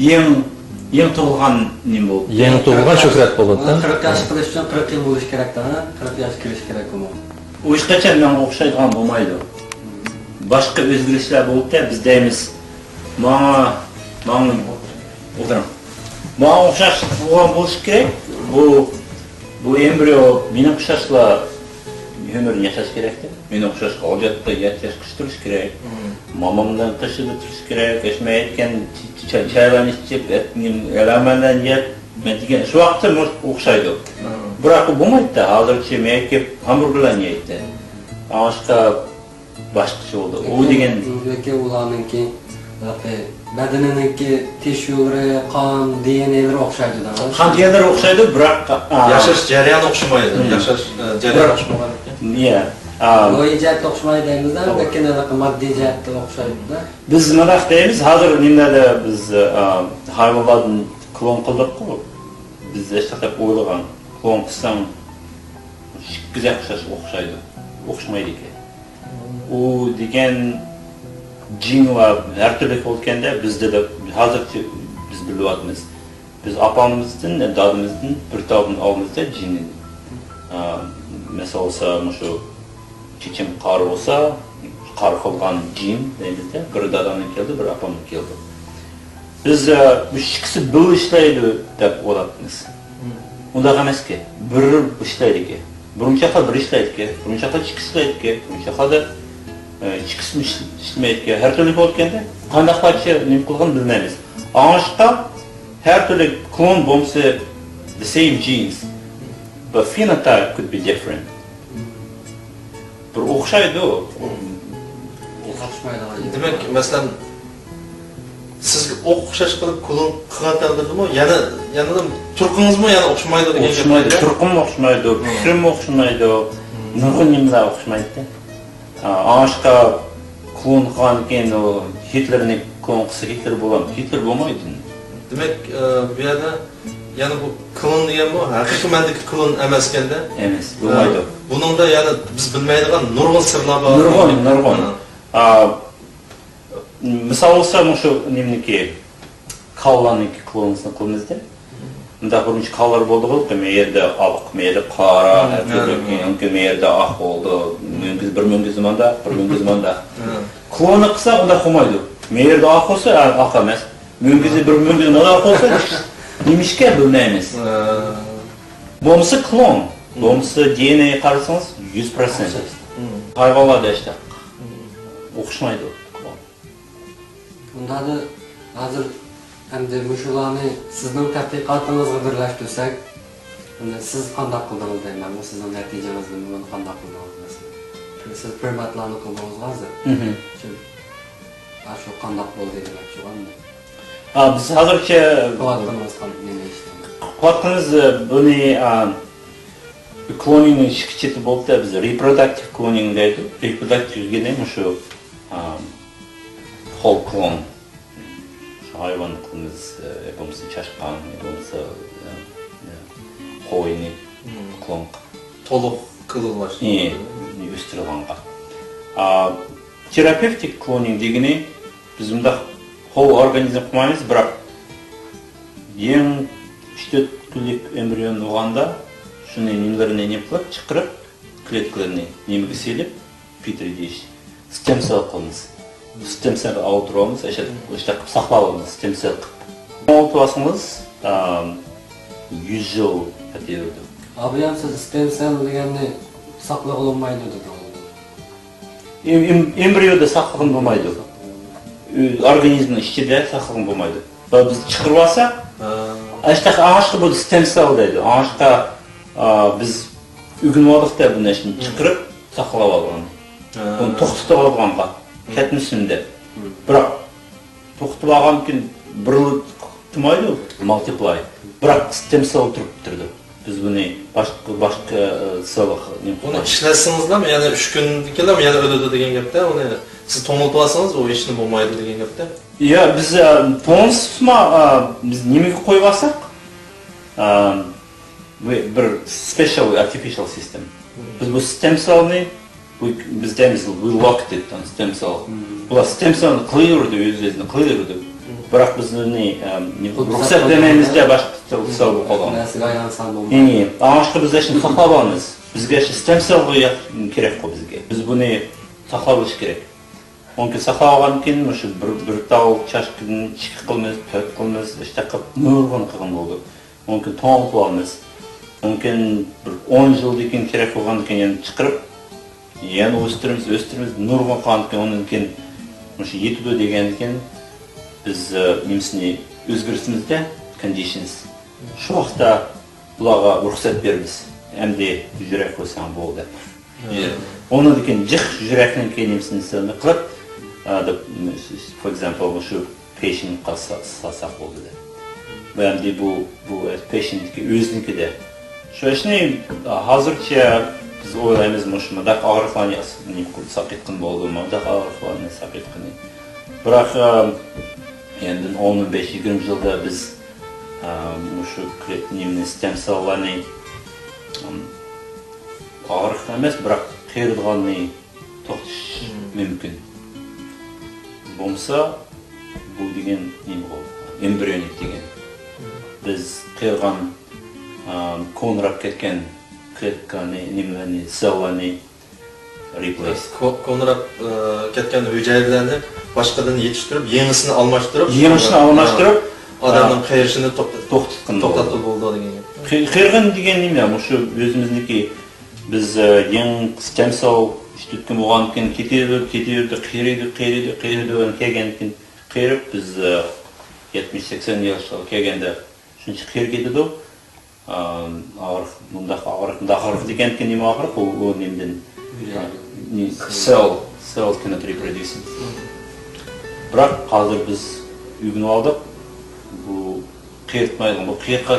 يېڭى يېڭى تۇغۇلغان نېمە بولۇپ؟ يېڭى تۇغۇلغان شۆھرەت بولۇپ. قىرىق ياش قىلىش ئۈچۈن قىرىق يىل بولۇش كېرەك، قىرىق ياش كىرىش كېرەك ئۇمۇ. ئۇ ھېچقاچان ماڭا ئوخشايدىغان بولمايدۇ. باشقا ئۆزگىرىشلەر بولۇپتۇ، بىز دەيمىز، ماڭا، ماڭا، ئولتۇرۇڭ. ماڭا ئوخشاش بولغان بولۇشى كېرەك. بۇ، بۇ ئېمبرىيو مېنىڭ ئوخشاشلا ئۆمۈرنى ياشاش كېرەكتە. مېنىڭ ئوخشاش ھاجەتتە يات ياشقىچە تۇرۇش كېرەك. مامامنىڭ قېشىدا تۇرۇش كېرەك. ئەشمە ئېيتكەن چايلارنى ئىچىپ، ئەلەمەلەرنى يەپ، مەن دېگەن شۇ ۋاقىتتا ئوخشايدۇ. بىراق ئۇ بولمايدۇ. ھازىرچە مەن كېلىپ ھامبۇرگېرلارنى يەيتتى. ئاشقا باشقىچە بولدى. ئۇ دېگەن لېكىن ئۇلارنىڭكى، بەدىنىنىڭكى تىشۇلىرى، قان، دېئېنئېيلىرى ئوخشايدۇ-دە. قان دېئېنئېيلىرى ئوخشايدۇ، بىراق، ئا، ياشاش جەريانى ئوخشىمايدۇ. مم. ياشاش، ئە، جەريانى ئوخشىمىغان ئىكەن. يا. ئا، روھىي جەھەتتە ئوخشىمايدۇ دەيمىز-دە، لېكىن ماددىي جەھەتتە ئوخشايدۇ-دە. بىز مۇنداق دەيمىز، ھازىر نېمىلەردە بىز، ئا، ھايۋانلاردىن كلون قىلدۇققۇ. بىز ھېچ دەپ ئويلىغان. كلون قىلساڭ، ئىككىسى ئوخشاش، ئوخشايدۇ. ئوخشىمايدىكەن. ئۇ دېگەن جىنلار ھەر تۈرلۈك بولىدىكەن-دە، بىزدە دەپ ھازىرچە بىز بىلىۋاتىمىز. بىز ئاپامىزدىن، دادىمىزدىن بىر تالدىن ئالىمىز-دە جىننى. ئا، مەسىلەن بولسا، مۇشۇ چېچىم قارا بولسا، قارا قىلغان جىن دەيمىز-دە، بىر دادامدىن كەلدى، بىر ئاپامدىن كەلدى. بىز، ئە، مۇشۇ ئىككىسى بىللە ئىشلەيدۇ دەپ ئويلاپتىمىز. ئۇنداق ئەمەسكەن. بىر ئىشلەيدىكەن. بىرىنچى چاغدا بىر ئىشلەيدىكەن. بىرىنچى چاغدا ئىككىسى ئىشلەيدىكەن. بىرىنچى چاغدا، ئە، ئىككىسىمۇ ئىش-، ئىشلىمەيدىكەن. ھەر تۈرلۈك بولىدىكەن-دە. قانداقلارچە نېمە قىلغىنىنى بىلمەيمىز. ئاڭلاشقا ھەر تۈرلۈك كلون بولمىسا the same genes, but phenotype could be different. بىر ئوخشايدۇ. ئوخشىمايدىغان يېرى. دېمەك، مەسىلەن، سىزگە ئوخشاش قىلىپ كلون قىلغان تەقدىردىمۇ يەنە، يەنە تۇرقىڭىزمۇ يەنە ئوخشىمايدۇ دېگەن گەپ. ئوخشىمايدۇ، تۇرقۇم ئوخشىمايدۇ، پىكرىم ئوخشىمايدۇ، نۇرغۇن نېمىلەر ئوخشىمايدۇ. ئا، ئاشقا كلون قىلغاندىن كېيىن ئۇ گىتلېرنى كلون قىلسا گىتلېر بولامدۇ؟ گىتلېر بولمايدۇ. دېمەك، ئە، بۇ يەردە يەنە بۇ كلون دېگەنمۇ ھەقىقىي مەنىدىكى كلون ئەمەسكەندە. ئەمەس، بولمايدۇ. ئە، بۇنىڭدا يەنە بىز بىلمەيدىغان نۇرغۇن سىرلار بار. نۇرغۇن، نۇرغۇن. ھە. ئا، مىسال بولسا، مۇشۇ نېمىنىڭكى، كالىلارنىڭكى كلونىسىنى قىلىمىز-دە. مۇنداق بىرمۇنچە كالىلار بولدىغۇ، مەيەردە ئاق، مەيەردە قارا، ھەر تۈرلۈك، يەنى مەيەردە ئاق بولدى، مۈڭگۈزى بىر مۈڭگۈزى ماندا، بىر مۈڭگۈزى ماندا. كلوننى قىلساق، ئۇنداق بولمايدۇ. مەيەردە ئاق بولسا، ئا، ئاق ئەمەس. مۈڭگۈزى بىر مۈڭگۈزى ماندا ئاق بولسا، نېمىشقا بىلمەيمىز. بولمىسا كلون، بولمىسا دى ئېن ئېي قارىسىڭىز، يۈز پىرسەنت. ھايۋانلاردا ھېچ ئوخشىمايدۇ. ئۇنداقتا ھازىر ئەمدى مۇشۇلارنى سىزنىڭ تەتقىقاتىڭىزغا بىرلەشتۈرسەك، ئەمدى سىز قانداق قىلدىڭىز دەيمەن، بۇ سىزنىڭ نەتىجىڭىزنى بۇنى قانداق قىلدىڭىز مەسىلەن؟ سىز پىرماتلارنى قىلدىڭىزغۇ ھازىر. شۇ، ئاشۇ قانداق بولدى دېمەكچىغۇ ئەمدى. ئا، بىز ھازىرچە قىلىۋاتقىنىڭىز قان-، نېمە ئىش؟ قىلىۋاتقىنىمىز، ئە، بۇنى، ئا، كلونىڭنىڭ ئىككى چېتى بولۇپتۇ، بىز رېپرودۇكتىپ كلونىڭ دەيدۇ. رېپرودۇكتىپ دېگىنى مۇشۇ، ئا، فول كلون. شۇ ھايۋان قىلىمىز، ئە، يا بولمىسا چاشقان، يا بولمىسا، ئە، ئە، قوينى كلون قىلىپ. تولۇق كلونلاش. ئى، ئۆستۈرىدىغانغا. ئا، تېرابېۋتىك كلونىڭ دېگىنى، بىز مۇنداق ھول ئورگانىزم قىلمايمىز، بىراق يېڭى ئۈچ تۆت كۈنلۈك ئېمبرىيون بولغاندا، شۇنى نېمىلىرىنى نېمە قىلىپ چىقىرىپ، كلېتكىلىرىنى نېمىگە سېلىپ، پېترى دىش، ستېم سېل قىلىمىز. ستېم سېل ئاۋۇتۇرۇۋالىمىز، ئاشۇنداق قىلىپ ساقلاۋالىمىز، ستېم سېل قىلىپ. ئاۋۇتۇۋالسىڭىز، ئام، يۈز يىل كېتىۋېرىدۇ. ئابىيام، سىز ستېم سېل دېگەننى ساقلىغىلى بولمايدۇ دېدىڭىز. ئېم-، ئېم-، ئېمبرىيودا ساقلىغىلى بولمايدۇ. ئۆ-، ئورگانىزمنىڭ ئىچىدە ساقلىغىلى بولمايدۇ. ۋە بىز چىقىرىۋالساق، ھە. ئاشتاق، ئاشقا بۇ ستېم سېل دەيدۇ. ئاشقا، ئا، بىز ئۆگىنىۋالدۇق دەپ بۇ نەرسىنى چىقىرىپ ساقلاۋالغان. ھە. بۇنى توختىتىۋالغانغا، كەتمىسۇن دەپ. بىراق توختىتىۋالغاندىن كېيىن بىر يىل تۇرمايدۇ، مالتىپلاي. بىراق ستېم سېل تۇرۇپ تۇرىدۇ. بىز بۇنى باشقا، باشقا، ئە، سېلغا نېمە قىلمايمىز. ئۇنى ئىشلەتسىڭىزلا يەنە ئۈچ كۈندىن كېيىنلا يەنە ئۆلىدۇ دېگەن گەپتە. ئۇنى سىز توڭلىتىۋالسىڭىز، ئۇ ھېچنېمە بولمايدۇ دېگەن گەپتە. يا، بىز، ئە، پونسما، ئە، بىز نېمىگە قويۇۋالساق، ئە، بىر سپېشال ئارتىفىشال سىستېم. بىز بۇ ستېم سېلنى، بۇ، بىز دەيمىز، we locked it، ستېم سېل. بۇلار ستېم سېلنى قىلىۋېرىدۇ، ئۆز-ئۆزىنى قىلىۋېرىدۇ. بىراق بىز ئۇنى، ئەم، رۇخسەت بەرمەيمىز دە، باشقا تۇتسا بولغان. نەرسىگە ئايلانسا بولمايدۇ. ئاڭلاشقا بىز ئاشۇنى ساقلاپ ئالىمىز. بىزگە شۇ ستەم سېلغا كېرەكقۇ بىزگە. بىز بۇنى ساقلاۋېلىش كېرەك. ئۇنكى ساقلاۋالغاندىن كېيىن مۇشۇ بىر، بىر تال چاشكىدىن ئىككى قىلىمىز، تۆت قىلىمىز، ئىشتە قىلىپ نۇرغۇن قىلغان بولدى. ئۇنكى توڭلىتىۋالىمىز. ئۇنكى بىر ئون يىلدىن كېيىن كېرەك بولغاندىن كېيىن يەنە چىقىرىپ، يەنە ئۆستۈرىمىز، ئۆستۈرىمىز، نۇرغۇن قىلغاندىن كېيىن ئۇنىڭدىن كېيىن مۇشۇ يېتىدۇ دېگەندىن كېيىن بىز، ئە، نېمىسىنى ئۆزگەرتىمىزدە، كوندىشنس. شۇ ۋاقىتتا بۇلارغا رۇخسەت بېرىمىز. ئەمدى يۈرەك قويساڭ بولدى دەپ. ئۇنىڭدىن كېيىن جىق يۈرەكنىڭ كېيىن نېمىسىنى سىلىنى قىلىپ، ئە، دەپ، for example، مۇشۇ پېشىنتقا سا-، سالساق بولدى دەپ. بۇ ئەمدى بۇ، بۇ پېشىنتنىڭكى ئۆزىنىڭكىدە. شۇ ئىشنى ھازىرچە بىز ئويلايمىز، مۇشۇ مۇنداق ئاغرىقلارنى ساقىيتقىلى بولىدۇ، مۇنداق ئاغرىقلارنى ساقىيتقىلى. بىراق، ئە، يەنىدىن ئون، ئون بەش، يىگىرمە يىلدا بىز، ئە، مۇشۇ كرېت-، نېمىنى، ستەم سېللارنى، ئەم، ئاغرىق ئەمەس، بىراق قېرىدىغاننى توختىتىش مۇمكىن. بولمىسا، بۇ دېگەن نېمە بولدى؟ ئېمبرىيونىك دېگەن. بىز قېرىغان، ئا، كونىراپ كەتكەن كلېتكانى، نېمىلەرنى، سېللارنى رېپلېس. كو-، كونىراپ، ئا، كەتكەن ھۈجەيرىلەرنى باشقىدىن يېتىشتۈرۈپ، يېڭىسىنى ئالماشتۇرۇپ، يېڭىسىنى ئالماشتۇرۇپ، ئادەمنىڭ، ئا، قېرىشىنى توختىتىپ، توختاتقىلى بولىدۇ دېگەن گەپ. قېرىغان دېگەن نېمە؟ مۇشۇ ئۆزىمىزنىڭكى بىز، ئە، يېڭى ستەم سېل ئىشلەتكەن بولغاندىكىن كېتىۋېرىدۇ، كېتىۋېرىدۇ، قېرىيدۇ، قېرىيدۇ، قېرىيدۇ، كېلگەندىكىن قېرىپ، بىز، ئە، يەتمىش، سەكسەن ياشقا كەلگەندە شۇنچە قېرىپ كېتىدۇ. ئە، ئاغرىق، مۇنداق ئاغرىق، مۇنداق ئاغرىق دېگەندىكىن نېمە ئاغرىق؟ ئۇ، ئۇ نېمىدىن؟ ئە، سېل، سېل كېنوت رېپروديۇس. بىراق ھازىر بىز ئۆگىنىۋالدۇق. بۇ قېرىتمايدىغان، بۇ قېرىتقا،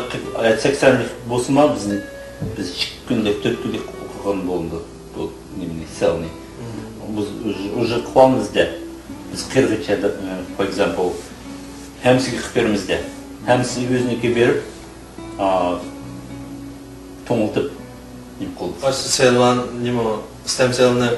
سەكسەنلىك بولسىمۇ بىزنى، بىز ئىككى كۈنلۈك، تۆت كۈنلۈك قىلغان بولىدۇ بۇ نېمىنى، سېلنى. بىز ئۇژې قىلالمىزدە. بىز قېرىغىچە، for example، ھەممىسىگە قىلىپ بېرىمىزدە. ھەممىسى ئۆزىنىڭكى بېرىپ، ئا، توڭلىتىپ نېمە قىلىدۇ. ئاشۇ سېللار نېمە، ستەم سېلنى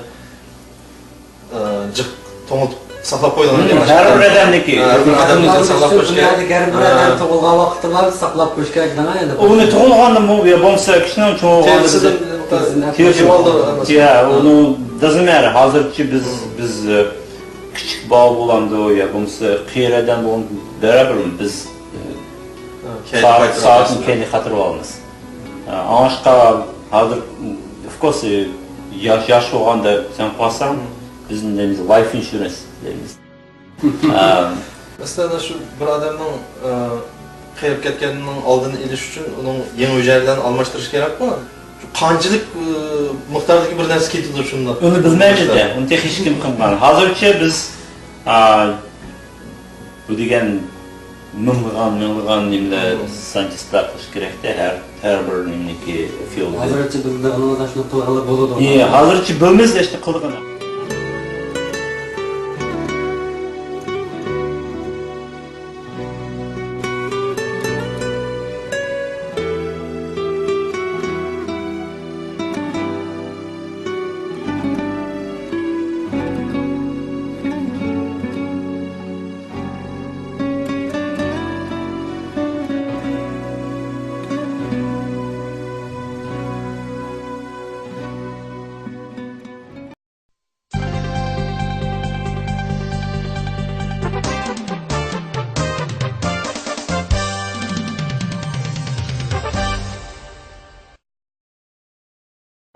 ئى، جىق توڭلىتىپ ساقلاپ قويىدىغان گەپ. ھەر بىر ئادەمنىڭكى. ھە، ھەر بىر ئادەمنىڭكى ساقلاپ قويۇش كېرەك. ئەگەر بىر ئادەم تۇغۇلغان ۋاقىتتا بار، ساقلاپ قويۇش كېرەك دەڭە ئەمدى. ئۇنى تۇغۇلغاندىمۇ يا بولمىسا كىشىنىڭ چوڭ بولغاندا تېرىسىدىن، تېرىسىدىن. يا، ئۇنى دازىمەر. ھازىرچە بىز، بىز، ئى، كىچىك بالا بولامدۇ يا بولمىسا قېرى ئادەم بولامدۇ، بەرەبىر بىز، ئى، سائەتتىن كېيىن قايتۇرۇۋالىمىز. ئاڭلاشقا ھازىر، of course، ياش، ياش بولغاندا سەن قالساڭ، بىز نېمىز، لايف ئىنشۇرېنس دەيمىز. مەسىلەن، شۇ بىر ئادەمنىڭ، ئە، قېرىپ كەتكەننىڭ ئالدىنى ئېلىش ئۈچۈن ئۇنىڭ يېڭى ھۈجەيرىلەرنى ئالماشتۇرۇش كېرەكمۇ؟ شۇ قانچىلىك، ئە، مىقداردىكى بىر نەرسە كېتىدۇ شۇنداق؟ ئۇنى بىلمەيمىز دە، ئۇنى تېخى ھېچكىم قىلمىغان. ھازىرچە بىز، ئا، بۇ دېگەن مىڭلىغان، مىڭلىغان نېمىلەر، سانچىستلار قىلىش كېرەكتە، ھەر، ھەر بىر نېمىنىڭكى فىلدى. ھازىرچە بىز بىلىدىغىنىمىز ئاشۇنى قىلغىلى بولىدۇ. ئىيە، ھازىرچە بىلمىز ئاشۇنى قىلىدىغىنى.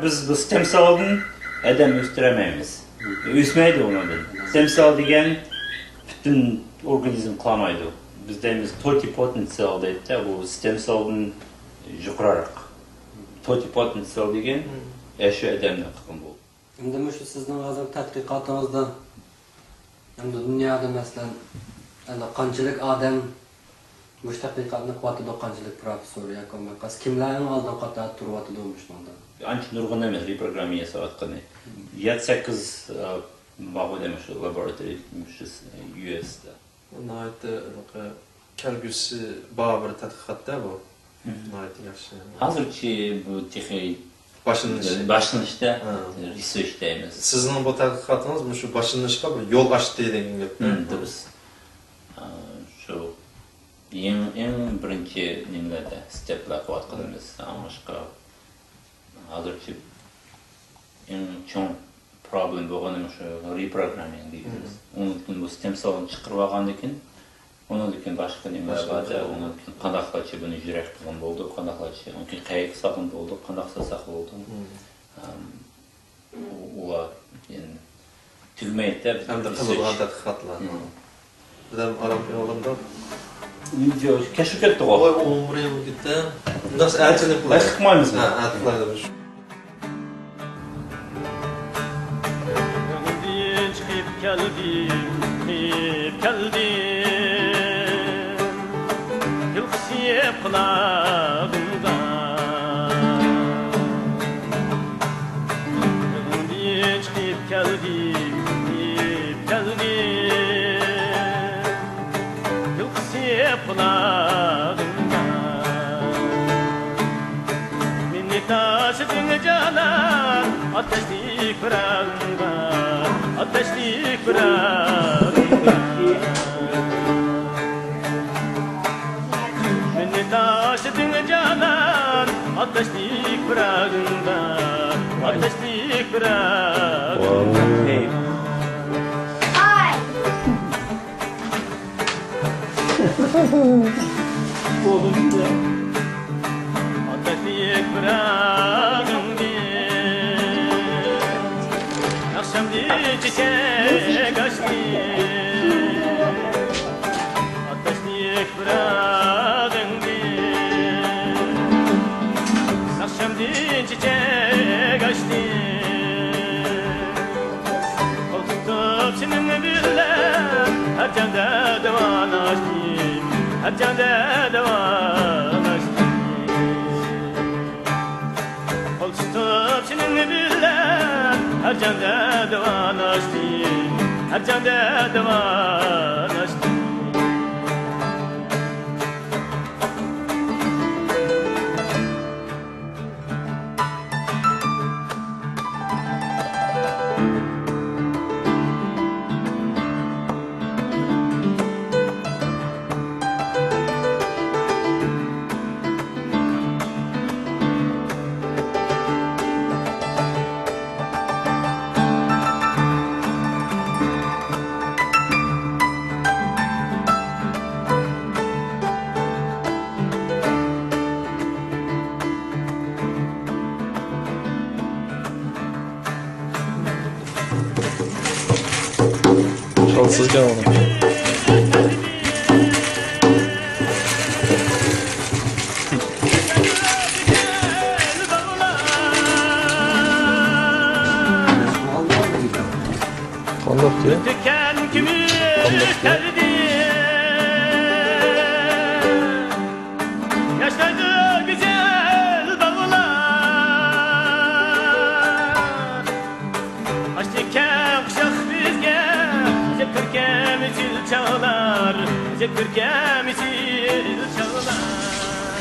بىز بۇ ستېم سېلدىن ئادەم ئۆستۈرەلمەيمىز. ئۆسمەيدۇ ئۇنىڭدىن. ستېم سېل دېگەن پۈتۈن ئورگانىزم قىلالمايدۇ. بىز دەيمىز توتىپوتېنت سېل دەيدۇ، بۇ ستېم سېلدىن يۇقىرىراق. توتىپوتېنت سېل دېگەن ئەشۇ ئادەمنى قىلغان بولىدۇ. ئەمدى مۇشۇ سىزنىڭ ھازىر تەتقىقاتىڭىزدا ئەمدى دۇنيادا، مەسىلەن، ئەمدى قانچىلىك ئادەم مۇشۇ تەتقىقاتنى قىلىۋاتىدۇ، قانچىلىك پروفېسسور ياكى بولمىغاندا كىملەر ئەڭ ئالدىنقى قاتاردا تۇرۇۋاتىدۇ مۇشۇنىڭدا؟ ئانچە نۇرغۇن ئەمەس، رېپروگراممىنگ ياساۋاتقىنى. يەتتە، سەككىز، ئە، بار ئىدى مۇشۇ لابوراتورىيە، مۇشۇ يۇ ئېس دا. ناھايىتى كەلگۈسى بار بىر تەتقىقات-دە بۇ. ناھايىتى ياخشى. ھازىرچە بۇ تېخى باشلىنىشى. باشلىنىشتا، ھە، رېسېرچ دەيمىز. سىزنىڭ بۇ تەتقىقاتىڭىز مۇشۇ باشلىنىشقا بىر يول ئاچتى دېگەن گەپ. ھىم، دۇرۇس. ئا، شۇ ئەڭ، ئەڭ بىرىنچى نېمىلەردە، ستېپلار قىلىۋاتقىنىمىز، ئاڭلاشقا ھازىرچە ئەڭ چوڭ پروبلېم بولغىنى شۇ رېپروگراممىنگ دېگىنىمىز. ئۇنىڭدىن كېيىن بۇ ستېم سېلنى چىقىرىۋالغاندىن كېيىن، ئۇنىڭدىن كېيىن باشقا نېمىلەر باشقا بار-دە، نېمىلەر. ئۇنىڭدىن كېيىن قانداقلارچە بۇنى يۈرەك قىلغان بولدۇق، قانداقلارچە، ئۇنىڭدىن كېيىن قەيەرگە سالغان بولدۇق، قانداق سالساق بولدى. ئەم، ئۇ، ئۇلار، يەنى، تۈگىمەيدۇ-دە، بىز ئەمدى قىلىدىغان تەتقىقاتلار. بىلەن ئارام ئېلىمدا. ۋىدېو كەچۈرۈپ كەتتىغۇ. ۋاي، ئون بىر يىل كېتتى. ئۇنداق ئەتە قىلىپ قويايلى. ئەتە قىلمايمىزمۇ؟ ھە، ئەتە قىلايلى. ئۆيدىن چىقىپ كەلدىم، چىقىپ كەلدىم. يىلقىسى يەپ قۇلاغىمغا. ئۆيدىن چىقىپ كەلدىم، چىقىپ كەلدىم. يىلقىسى قۇلاغىمدا. مېنى تاشلىدىڭ جانان، ئاتەشلىك پىراقىڭغا، ئاتەشلىك پىراقىڭغا. مېنى تاشلىدىڭ جانان، ئاتەشلىك پىراقىڭغا، ئاتەشلىك پىراقىڭغا. ئاتەشلىك پىراقىڭدىن ئاخشامدىن چېچەك ئاچتىم. ئاتەشلىك پىراقىڭدىن ئاخشامدىن چېچەك ئاچتىم. قول تۇتۇپ سېنىڭ بىلەن ھەر جايدا داۋاناشتىم، ھەر جايدا داۋاناشتىم. قول تۇتۇپ سېنىڭ بىلەن ھەر جايدا داۋاناشتىم، ھەر جايدا داۋاناشتىم. شالسىزكەن ئۇنى. قانداق گەپ؟ قانداق گەپ؟ ياشنايدۇ گۈزەل باغلار. ئاچتى كەڭ قۇچاق بىزگە، ئەجەب كۆركەم ئېسىل چاغلار، ئەجەب كۆركەم ئېسىل چاغلار.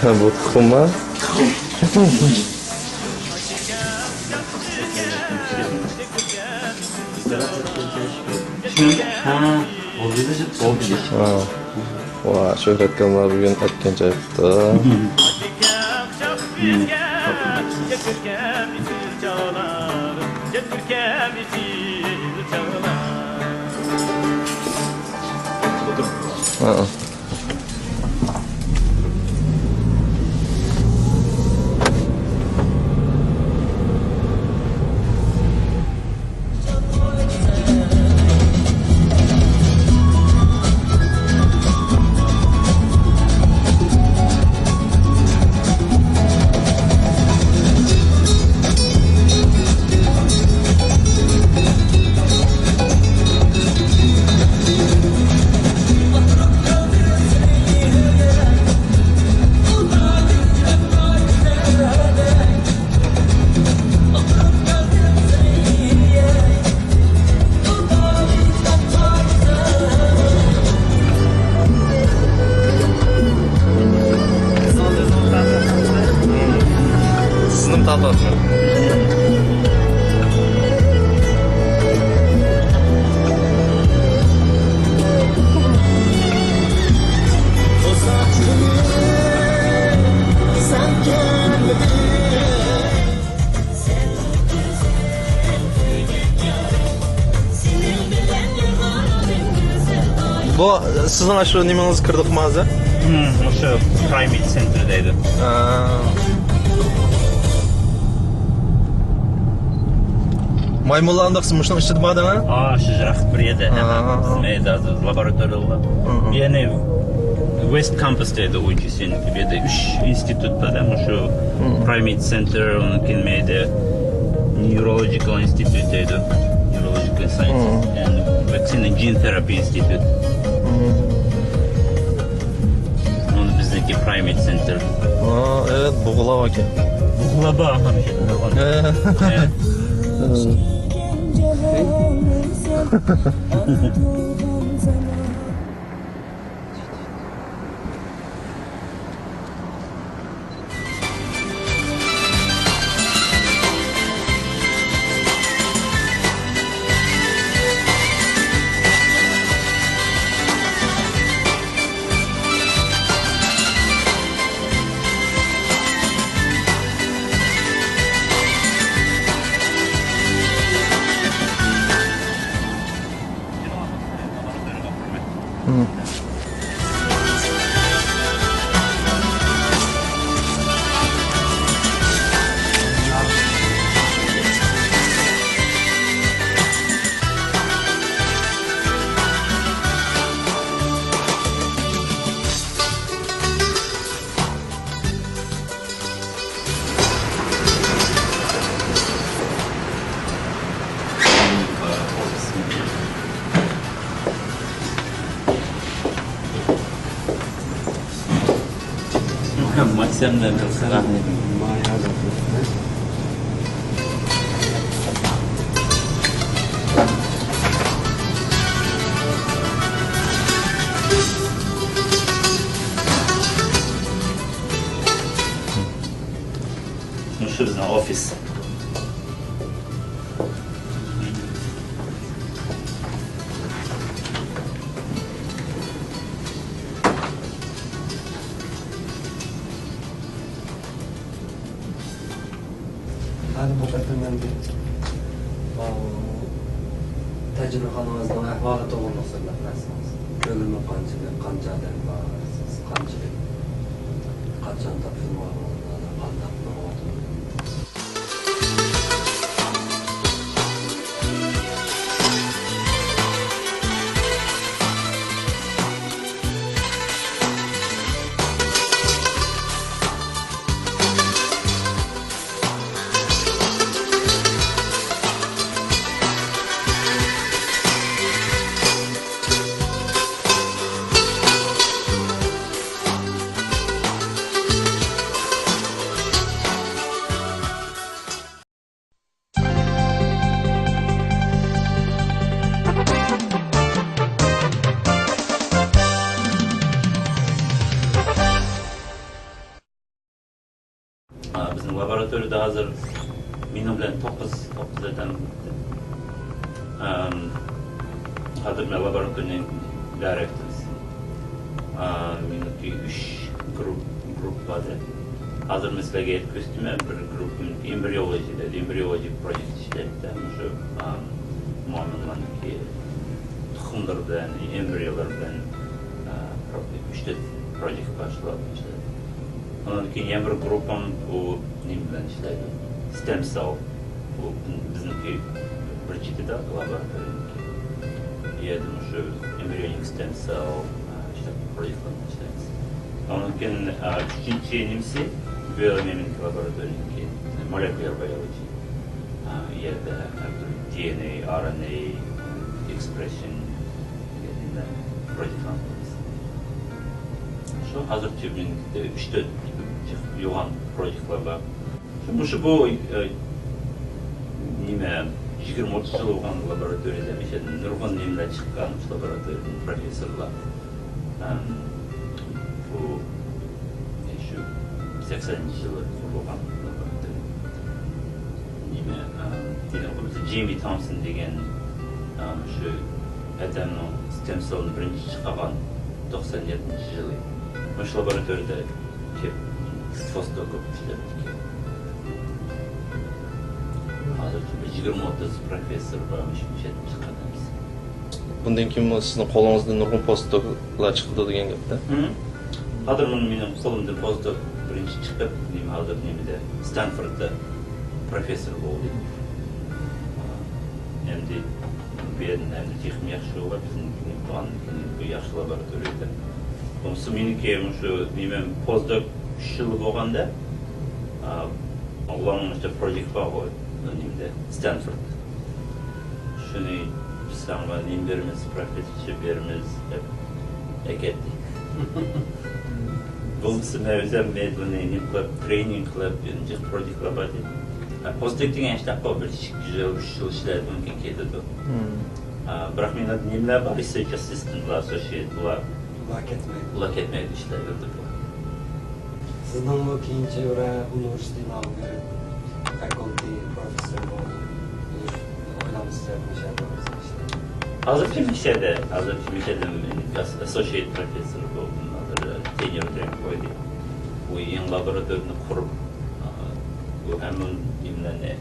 ھە، بۇ تۇخۇمما؟ ھە. ۋا، شۆھرەت كاملار بۈگۈن ئەتكەن چاي قىپتۇ. ھە. بۇ سىزنىڭ ئاشۇ نېمىڭىز كىردۇقمۇ ھازىر؟ مم، مۇشۇ پرايمېت سېنتر دەيدۇ. ھە. مايمۇنلار ئانداق مۇشۇنىڭ ئىچىدە بار دەڭە؟ ئا، شۇ يىراق بىر يەردە. ھە. بىزنىڭ ئۆيدە ھازىر لابوراتورىيە بار. ھە، ھە. يەنى ۋېست كامپۇس دەيدۇ، ئۇ يەردە ئۈچ ئىنستىتۇت بار، مۇشۇ مم. پرايمېت سېنتر، ئۇنىڭ كېيىن مەيدە نېۋرولوجىكال ئىنستىتۇت دەيدۇ. نېۋرولوجىكال ساينس، مم. يەنى ۋاكسىنا جېن تېراپىيە ئىنستىتۇت. مم. ئۇنى بىزنىڭكى پرايمېت سېنتر. ئا، ئەۋەت، بۇغلا ئاكا. بۇغلا بار، ئاڭلىمىشىم. ھە. ھە. ماكسىمدىن قىلسىلا. مۇشۇ بىزنىڭ ئوفىس. ھەدە بۇ قېتىم مەن بىر، ئاۋۇ، تەجرىبىخانىڭىزنىڭ ئەھۋالى توغرىلىق سۆزلەپ بەرسىڭىز. كۆلىمى قانچىلىك، قانچە ئادەم بار، سىز قانچىلىك، قاچان تاپشۇرۇۋالدىڭىز، قانداق مېڭىۋاتىدۇ؟ ئا، بىزنىڭ لابوراتورىيىدە ھازىر مېنىڭ بىلەن توققۇز، توققۇز ئادەم. ئەم، ھازىر مەن لابوراتورىيىنىڭ دىرېكتورى. ئا، مېنىڭكى ئۈچ گۇرۇپ، گۇرۇپپا بار. ھازىر مەن سىلەرگە ئېيتىپ كۆرسىتىمەن، بىر گۇرۇپپىمىزنىڭكى ئېمبرىيولوجى دەيدۇ، ئېمبرىيولوجى پروجېكت ئىشلەيدۇ. مۇشۇ، ئا، مايمۇنلارنىڭكى تۇخۇملىرى بىلەن، ئېمبرىيولار بىلەن، ئا، ئۈچ تۆت پروجېكت باشلاپ ئىشلەيدۇ. ئۇنىڭدىن كېيىن يەنە بىر گۇرۇپپام ئۇ نېمە بىلەن ئىشلەيدۇ؟ ستېم سېل. ئۇ بىزنىڭكى بىر چېتىدە لابوراتورىيەنىڭكى. ئۇ يەردە مۇشۇ ئېمبرىيونىك ستېم سېل، ئىشلەپ پروجېكتلارنى ئىشلەيمىز. ئۇنىڭدىن كېيىن، ئۈچىنچى نېمىسى، بىيولوگىيەنىڭكى لابوراتورىيەنىڭكى، مولېكۇلار بىيولوجى. ئۇ يەردە ھەر تۈرلۈك دى ئېن ئەي، ئار ئېن ئەي، ئېكسپرېسشن، دېگەن نېمىلەر، پروجېكتلارنى قىلىمىز. شۇ ھازىرچە مېنىڭكىدە ئۈچ تۆت يوغان پروجېكتلار بار. شۇ، مۇشۇ بۇ، ئە، نېمە، يىگىرمە ئوتتۇز يىل بولغان لابوراتورىيەدە مۇشۇ نۇرغۇن نېمىلەر چىققان، مۇشۇ لابوراتورىيەدىن پروفېسسورلار. ئەم، بۇ، ئە، شۇ سەكسەنىنچى يىلى قۇرۇلغان لابوراتورىيە. نېمە، ئە، دېگەن بولسا، جېيمى تومسون دېگەن، ئە، شۇ ئادەمنىڭ ستېم سېلنى بىرىنچى چىقارغان توقسان يەتتىنچى يىلى. مۇشۇ لابوراتورىيەدە كېلىپ پوستدوك بولۇپ ئىشلەپتىكەن. ھازىرچە بىر يىگىرمە ئوتتۇز پروفېسسور بار، مۇشۇ، مۇشۇ يەردە چىققان ھەممىسى. بۇندىن كېيىنمۇ سىزنىڭ قولىڭىزدىن نۇرغۇن پوستدوكلار چىقىدۇ دېگەن گەپتە. مم. ھازىر مانا مېنىڭ قولۇمدىن پوستدوك بىرىنچى چىقىپ، نېمە، ھازىر نېمىدە، ستانفوردتا پروفېسسور بولدى. ئەمدى بۇ يەردىن ئەمدى تېخىمۇ ياخشى بولغان، بىزنىڭ بۇ ياخشى لابوراتورىيەدە. بولمىسا مېنىڭكى مۇشۇ نېمەم پوستدوك ئۈچ يىل بولغاندا، ئا، ئۇلارنىڭ ئىشتە پروجېكت بارغۇ، نېمىدە، ستانفورد. شۇنى بىز ساڭا نېمە بېرىمىز، پروفېسسورشىپ بېرىمىز دەپ ئەكەتتى. بولمىسا مەن ئۆزۈم بۇنى نېمە قىلىپ، ترېنىنگ قىلىپ، جىق پروجېكتلار بار ئىدى. ھە، پوستدوك دېگەن ئىشتاق بار، بىر ئىككى يىل، ئۈچ يىل ئىشلەيدۇ مۇمكىن كېتىدۇ. مم. ئا، بىراق مېنىڭ نېمىلەر بار، رىسېرچ ئاسسىستېنتلار، ئاسسوسىيېت، بۇلار. ئۇلار كەتمەيدۇ. ئۇلار كەتمەيدۇ، ئىشلەيۋېرىدۇ بۇلار. سىزنىڭمۇ كېيىنچە بىرەر ئۇنىۋېرسىتېتنى ئالغىلى، فاكۇلتېت پروفېسسورى بولۇش ئويلامسىز ياكى مۇشۇ يەردە ئىشلەيدۇ؟ ھازىرچە مۇشۇ يەردە، ھازىرچە مۇشۇ يەردە ئاسسوسىيېت پروفېسسور بولدۇم، ھازىر تېنيۇر دەپ قويدى. بۇ يېڭى لابوراتورىيەنى قۇرۇپ، ئا، بۇ ھەممە نېمىلەرنى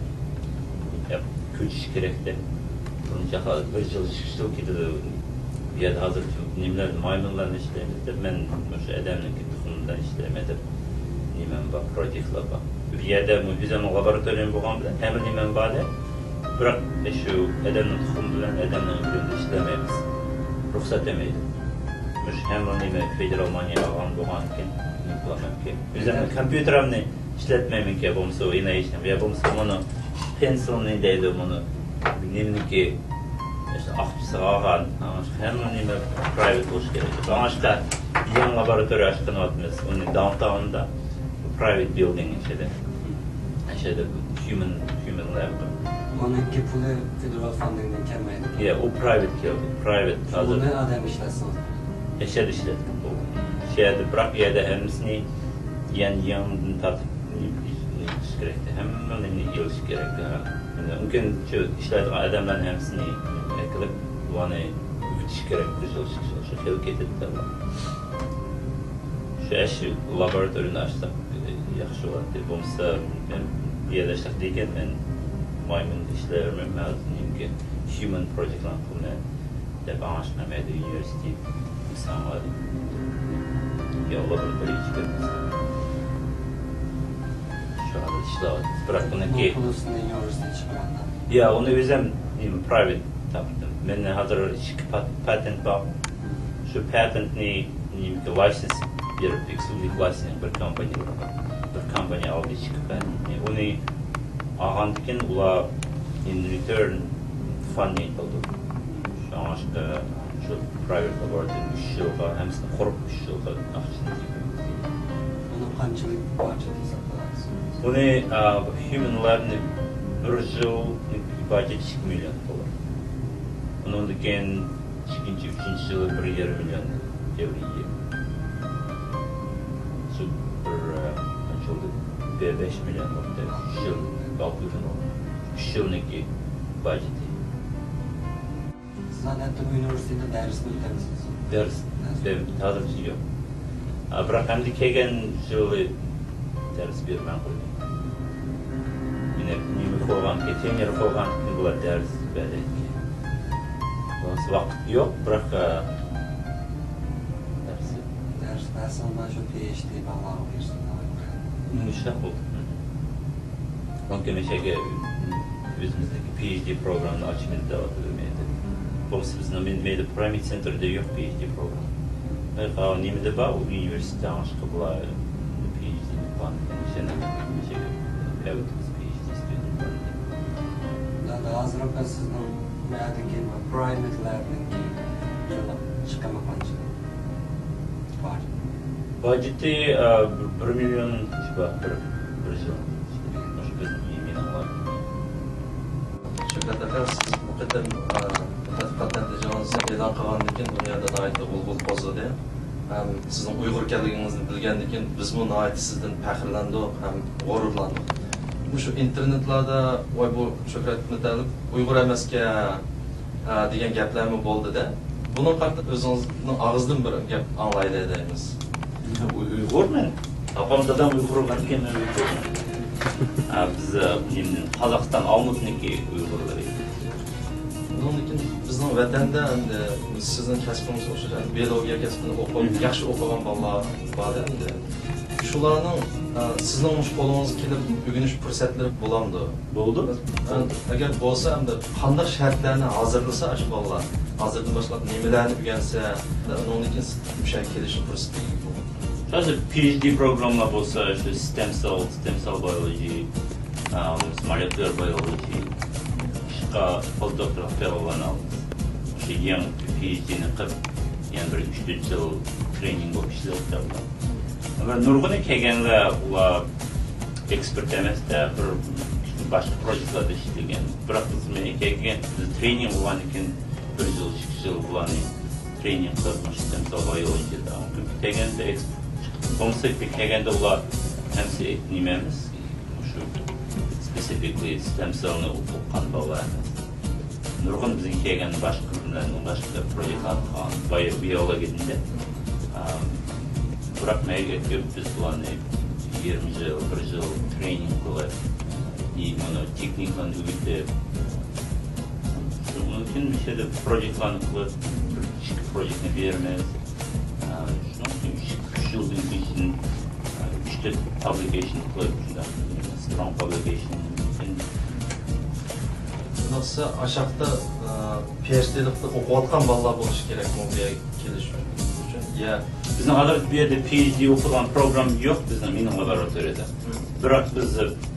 يەپ كۆچۈش كېرەكتە. بۇنچە بىر يىل، ئىككى يىل كېتىدۇ. بۇ يەردە ھازىر نېمىلەر، مايمۇنلارنى ئىشلەيمىز دەپ، مەن مۇشۇ ئادەمنىڭكى تۇخۇمىدىن ئىشلەيمەن دەپ نېمەم بار، پروجېكتلار بار. بۇ يەردە مۇ-، ئۆزۈمنىڭ لابوراتورىيەم بولغان بىلەن ھەممە نېمەم بار دەپ، بىراق شۇ ئادەمنىڭ تۇخۇمى بىلەن ئادەمنىڭ ئۆمرىدە ئىشلەمەيمىز. رۇخسەت بەرمەيدۇ. مۇشۇ ھەممە نېمە فېدېرال مانىيە ئالغان بولغانكەن، نېمە قىلامەنكەن. ئۆزۈمنىڭ كومپيۇتېرىمنى ئىشلەتمەيمەنكەن، بولمىسا ئوينايشنى، يا بولمىسا مۇنۇ پېنسىلنى دەيدۇ، مۇنۇ نېمىنىكى، ئاقچىسىغا ئالغان، ھەممە نېمە پرايۋېت بولۇشى كېرەك. ئاڭلاشقا يېڭى لابوراتورىيە ئاچقىنىۋاتىمىز، ئۇنى داونتاوندا، پرايۋېت بىلدىڭ ئىچىدە. ئىچىدە ھيۇمەن، ھيۇمەن لەب. ئۇنىڭكى پۇلى فېدېرال فاندىڭدىن كەلمەيدۇ. يا، ئۇ پرايۋېت كەلدى، پرايۋېت ھازىر. ئۇنى ئادەم ئىشلەتسىڭىز. ئەشەدە ئىشلەتكەن بولدى. شۇ يەردە، بىراق بۇ يەردە ھەممىسىنى يەنە يېڭىدىن تارتىپ نېمە قىلىش كېرەكتى. ھەممە نېمىنى يىغىش كېرەك. مۇمكىن شۇ ئىشلەيدىغان ئادەملەرنى ھەممىسىنى نېمە قىلىپ، ئۇلارنى ئۆگىتىش كېرەك. بىر يىل، ئىككى يىل شۇ خىل كېتىدۇ. شۇ ئەشۇ لابوراتورىيەنى ئاچساق ياخشى بولاتتى. بولمىسا مەن بۇ يەردە ئىشلەپ دېگەن، مەن مايمۇندا ئىشلەۋېرىمەن، ھازىر نېمىكى ھيۇمەن پروجېكتلارنى قىلىمەن دەپ ئاڭلاشقان ئىدى ئۇنىۋېرسىتېت ئىنسانلار. يا لابوراتورىيە ئىچىپ كەتمىسە. شۇ ھازىر ئىشلەۋاتىمىز. بىراق بۇنىڭكى بۇ پۇلنى سىزنىڭ يۇنىۋېرسىتېت چىقىرىۋاتقان؟ يا، ئۇنى ئۆزۈم نېمە، پرايۋېت تاپتىم. مەن ھازىر ئىككى پات-، پاتېنت بار. شۇ پاتېنتنى نېمىگە، لايسېنس بېرىپ، ئېكسكليۇزىپ لايسېنس بىر كومپانىيە بار. بىر كومپانىيە ئالدى چىقىپ پاتېنتنى. ئۇنى ئالغاندىن كېيىن ئۇلار in return funding قىلىدۇ. شۇڭلاشقا شۇ پرايۋېت لابوراتورىيە ئۈچ يىلغا، ھەممىسىنى قۇرۇپ ئۈچ يىلغا ئاقچىسىنى تېپىمىز. بۇنى قانچىلىك باجەت ھېسابلايسىز؟ بۇنى، ئا، ھيۇمەن لەبنى بىر يىل باجەت ئىككى مىليون دوللار. ئۇنىڭدىن كېيىن ئىككىنچى، ئۈچىنچى يىلى بىر يېرىم مىليون يېۋرو يىغىپ. شۇ بىر، ئا، قانچە بولدى؟ بە-، بەش مىليون بولدى. ئۈچ يىل، ئالتە مىليون بولدى. ئۈچ يىلنىڭكى باجېتى. سىز ئادەتتە ئۇنىۋېرسىتېتتا دەرسنى ئۆتەمسىز؟ دەرس، دەرس ھازىرچە يوق. ئا، بىراق ئەمدى كەلگەن يىلى دەرس بېرىمەن قويدۇم. يەنە نېمە قويغانكى، تېمىر قويغانكى بۇلار دەرس بەردىكى. بولمىسا ۋاقىت يوق، بىراق، ئا، دەرس. دەرس بەرسىڭىز مانا شۇ پى ئېيچ دى بالىلارغا بېرسىڭىز. مۇشۇنداق بولدى. مۇمكىن ئەشەگە ئۆزىمىزدىكى پى ئېيچ دى پروگراممىنى ئاچىمىز دەۋاتىدۇ مەيدە. بولمىسا بىزنىڭ مەيدە پرايمېر سېنتىردا يوق پى ئېيچ دى پروگرامما. نېمىدە بار، ئۇ ئۇنىۋېرسىتېت ئاڭلاشقا بۇلار پى ئېيچ دى بار. ئەشەنى ئەۋەتىمىز پى ئېيچ دى ستۇدېنت بار. ھازىرقى سىزنىڭ نەدىكى پرايمېر لەبنىڭكى يىللىق چىقىمى قانچە؟ باجېتى، ئە، بىر، بىر مىليون بىر، بىر يىل. مۇشۇ بىزنىڭ يېڭى يىللار. شۆھرەت ئاكا، سىز بۇ قېتىم، ئە، تەتقىقات نەتىجىڭىزنى ئېلان قىلغاندىن كېيىن، دۇنيادا ناھايىتى غۇلغۇلا قوزغىدى. ھەم سىزنىڭ ئۇيغۇر ئىكەنلىكىڭىزنى بىلگەندىن كېيىن، بىزمۇ ناھايىتى سىزدىن پەخىرلەندۇق ھەم غۇرۇرلاندۇق. مۇشۇ ئىنتېرنېتلاردا، ۋاي، بۇ شۆھرەت مۇتەللىپ ئۇيغۇر ئەمەسكەن، ھە، دېگەن گەپلەرمۇ بولدى-دە. بۇنىڭغا قارىتا ئۆزىڭىزنىڭ ئاغزىدىن بىر گەپ ئاڭلايلى دەيمىز. ئۇي-، ئۇيغۇرمەن. ئاپام دادام ئۇيغۇر بولغاندىكىن مەن ئۇيغۇرمەن. ھە، بىز، ئە، نېمىدىن، قازاقىستان ئالمۇتنىڭكى ئۇيغۇرلىرى. ئۇنىڭدىن كېيىن بىزنىڭ ۋەتەندە ئەمدى سىزنىڭ كەسپىڭىزگە ئوخشاش، ئەمدى بىيولوگىيە كەسپىنى ئوقۇپ، مم. ياخشى ئوقۇغان بالىلار بار ئەمدى. شۇلارنىڭ، ئە، سىزنىڭ مۇشۇ قولىڭىزغا كېلىپ ئۆگىنىش پۇرسەتلىرى بولامدۇ؟ بولىدۇ. ئە، ئەگەر بولسا، ئەمدى قانداق شەرتلەرنى ھازىرلىسا، ئاشۇ بالىلار ھازىردىن باشلاپ نېمىلەرنى ئۆگەنسە، ئۇنىڭدىن كېيىن مۇشۇ يەرگە كېلىش پۇرسىتىگە ئىگە بولىدۇ؟ ھازىر پى ئېيچ دى پروگراممىلار بولسا، شۇ ستېم سېل، ستېم سېل بايولوجى، ئا، مولېكۇلار بايولوجى، ئىشقا پوستدوكتورلۇق تەييارلىنىۋالىمىز. شۇ يېڭى پى ئېيچ دىنى قىلىپ، يەنە بىر ئۈچ تۆت يىل ترېنىنگ بولۇپ ئىشلەپ ئولتۇرىمىز. ئەمما نۇرغۇنى كەلگەنلەر، ئۇلار ئېكسپېرت ئەمەس-دە، بىر باشقا پروژېكتلاردا ئىشلىگەن. بىراق بىز مەيلى كەلگەن، بىز ترېنىنگ بولغاندىن كېيىن بىر يىل، ئىككى يىل بۇلارنى ترېنىنگ قىلىپ، مۇشۇ تەمسىل بايولوجى دېدى. كەلگەندە ئېكس-، بولمىسا كەلگەندە ئۇلار ھەممىسى نېمە ئەمەس، مۇشۇ سپېسىفىكلى ستېم سېلنى ئوقۇغان بالىلار ئەمەس. نۇرغۇن بىزگە كەلگەن باشقا بىلەن باشقا پروژېكتلار قىلغان، بايو-، بىيولوگىيە دېدى. ئام، بىراق مەيگە بىز بۇلارنى يېرىم يىل، بىر يىل ترېنىنگ قىلىپ، مۇنۇ تېخنىكىلارنى ئۆگىتىپ، شۇنىڭ ئۈچۈن مۇشۇ يەردە پروژېكتلارنى قىلىپ، بىر ئىككى پروژېكتنى بېرىمىز. ئا، شۇنىڭ ئۈچۈن ئۈچ، ئۈچ يىلدىن كېيىن، ئا، ئۈچ تۆت پابلىكېيشن قىلىپ، شۇنداق سترونگ پابلىكېيشن. شۇنداقسا ئاشاقتا، ئا، پى ئېيچ دىلىقتا ئوقۇۋاتقان بالىلار بولۇشى كېرەكمۇ بۇ يەرگە كېلىش ئۈچۈن؟ يا بىزنىڭ ھازىر بۇ يەردە پى ئېيچ دى ئوقۇيدىغان پروگرامما يوق بىزنىڭ، مېنىڭ لابوراتورىيەدە. مم. بىراق بىز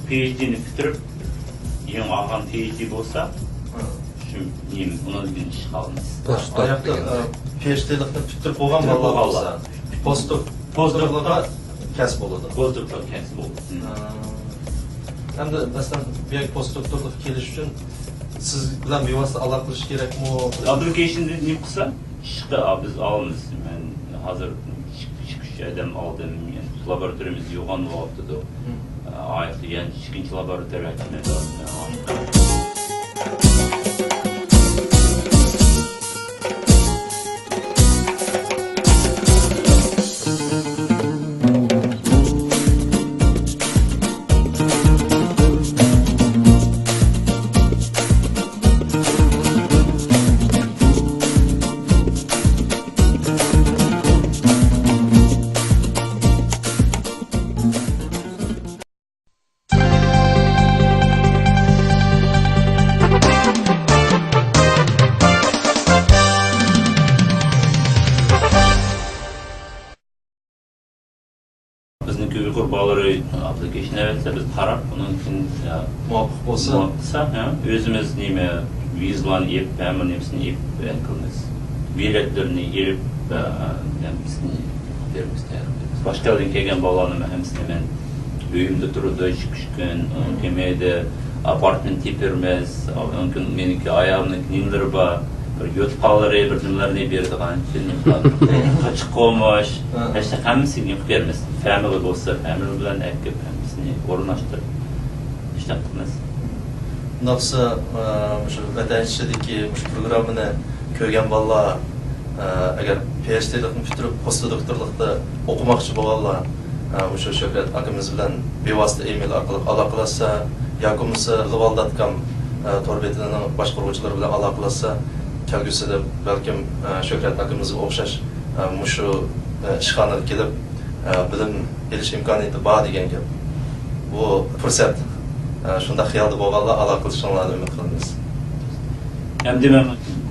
پى ئېيچ دىنى پۈتتۈرۈپ، يېڭى ئالغان پى ئېيچ دى بولسا، مم. شۇ نېمە، ئۇنىڭدىن كېيىن ئىشقا ئالىمىز. پوستدوك ئاياقتا، دېگەن. ئە، پى ئېيچ دىلىقنى پۈتتۈرۈپ بولغان پۈتتۈرۈپ بالىلار بولسا، پوستدوك، پوستدوكلارغا كەس بولىدۇ. پوستدوكلار كەس بولىدۇ. مم. ئە، ئەمدى مەسىلەن، بۇ يەرگە پوستدوكتورلۇققا كېلىش ئۈچۈن سىز بىلەن بىۋاسىتە ئالاقىلىشىش كېرەكمۇ؟ ئاپپلىكېيشننى نېمە قىلسا، ئىشقا بىز ئالىمىز. مەن ھازىر ئىككى، ئۈچ ئادەم ئالدىم. يەنە لابوراتورىيىمىز يوغان بولۇۋاتىدۇ. مم. ئاياقتا يەنە ئىككىنچى لابوراتورىيە ئاچىمەن. بىزنىڭكى ئۇيغۇر بالىلىرى ئاپپلىكېيشن ئەۋەتسە، بىز قاراپ، ئۇنىڭ كېيىن، يا، مۇۋاپىق بولسا. مۇۋاپىق بولسا، ھە، ئۆزىمىز نېمە، ۋىزىلارنى ئېلىپ، ھەممە نېمىسىنى ئېلىپ، ئە، قىلىمىز. بېلەتلىرىنى ئېلىپ، ئە، ھەممىسىنى بېرىمىز، تەييار قىلىمىز. باشقا يەردىن كەلگەن بالىلارنىڭ ھەممىسىنى مەن ئۆيۈمدە تۇرىدۇ، ئىككى، ئۈچ كۈن، ئۇنىڭ كېيىن مەيدە ئاپارتمېنت تېپىرمىز، ئۇنىڭ كېيىن مېنىڭكى ئايالىمنىڭكى نېمىلىرى بار، بىر يوتقانلىرى، بىر نېمىلەرنى بېرىدىغان، قاچا قومۇش، ھە. ھەشتە ھەممىسىنى يىغىپ بېرىمىز. فامىلى بولسا، فامىلى بىلەن ئەكىپ، ھەممىسىنى ئورۇنلاشتۇرۇپ ئىشلەپ قىلىمىز. ئۇنداقسا، ئە، مۇشۇ ۋەتەن ئىچىدىكى مۇشۇ پروگراممىنى كۆرگەن بالىلار، ئە، ئەگەر پى ئېيچ دىلىقنى پۈتتۈرۈپ، پوستدوكتورلۇقتا ئوقۇماقچى بولغانلار، ئە، مۇشۇ شۆھرەت ئاكىمىز بىلەن بىۋاسىتە ئېمېيل ئارقىلىق ئالاقىلەشسە ياكى بولمىسا، لىۋال دات كام، ئە، تور بېتىنىڭ باشقۇرغۇچىلىرى بىلەن ئالاقىلەشسە، كەلگۈسىدە بەلكىم، ئە، شۆھرەت ئاكىمىزغا ئوخشاش، ئە، مۇشۇ، ئە، ئىشخانىغا كېلىپ، ئە، بىلىم ئېلىش ئىمكانىيىتى بار دېگەن گەپ. بۇ پۇرسەت، ئە، شۇنداق خىيالدا بولغانلار ئالاقىلىشىشىڭلارنى ئۈمىد قىلىمىز. ئەمدى مەن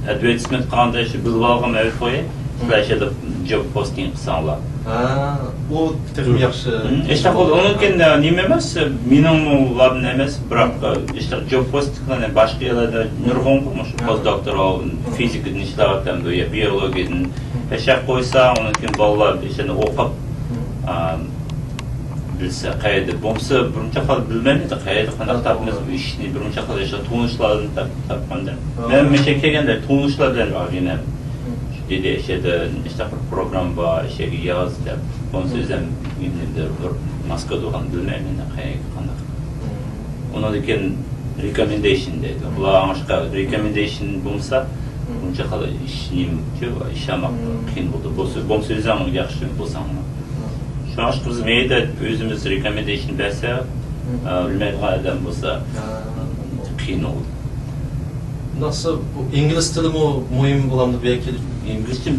ئەدۋېرتىزمېنت قىلغاندا شۇ بىلىۋالغان ئەۋەت قوياي. سىلەر شۇ يەردە جوب پوستىڭ قىلساڭلار. ھە، ئۇ تېخىمۇ ياخشى. ھىم، ئىشتە قىلدى. ئۇنىڭ كېيىن نېمە ئەمەس، مېنىڭمۇ لابىم ئەمەس، بىراق ئىشتە جوب پوستىڭلارنى باشقا يەرلەردە نۇرغۇنغۇ مۇشۇ پوست دوكتور فىزىكىدىن ئىشلەۋاتامدۇ يا بىيولوگىيىدىن. تەشەببۇس قويسا، ئۇنىڭ كېيىن بالىلار ئىشنى ئوقۇپ، ئا، بىلسە، قەيەردە بولمىسا، بىرمۇنچە خىل بىلمەيمىز، قەيەردە قانداق تاپىمىز بۇ ئىشنى، بىرمۇنچە خىل ئىشنى تونۇشلاردىن تاپ-، تاپقاندا. مەن مەشەگە كەلگەندە تونۇشلار بىلەن ئۆگىنەم. دېدى، ئىشەدە ئىشتە بىر پروگرامما بار، ئىشەگە ياز دەپ. بولمىسا ئۆزۈم ماسكا تۇرغان بىلمەيمەن، قەيەرگە قانداق. ئۇنىڭدىن كېيىن رېكومېندېيشن دەيدۇ. ئۇلار ئاڭلاشقا رېكومېندېيشن بولمىسا، ئۇنچە قالا ئىش نېمە، ئىش ئالماق قىيىن بولىدۇ. بولسا، بولمىسا ئۆزۈڭ ياخشى بولساڭ. شۇڭا بىز مەيدە ئۆزىمىز رېكومېندېيشن بەرسە، ئە، بىلمەيدىغان ئادەم بولسا، قىيىن بولىدۇ. ئۇنداقسا بۇ ئىنگلىز تىلىمۇ مۇھىم بولامدۇ بۇ يەرگە كېلىپ؟ ئىنگلىزچە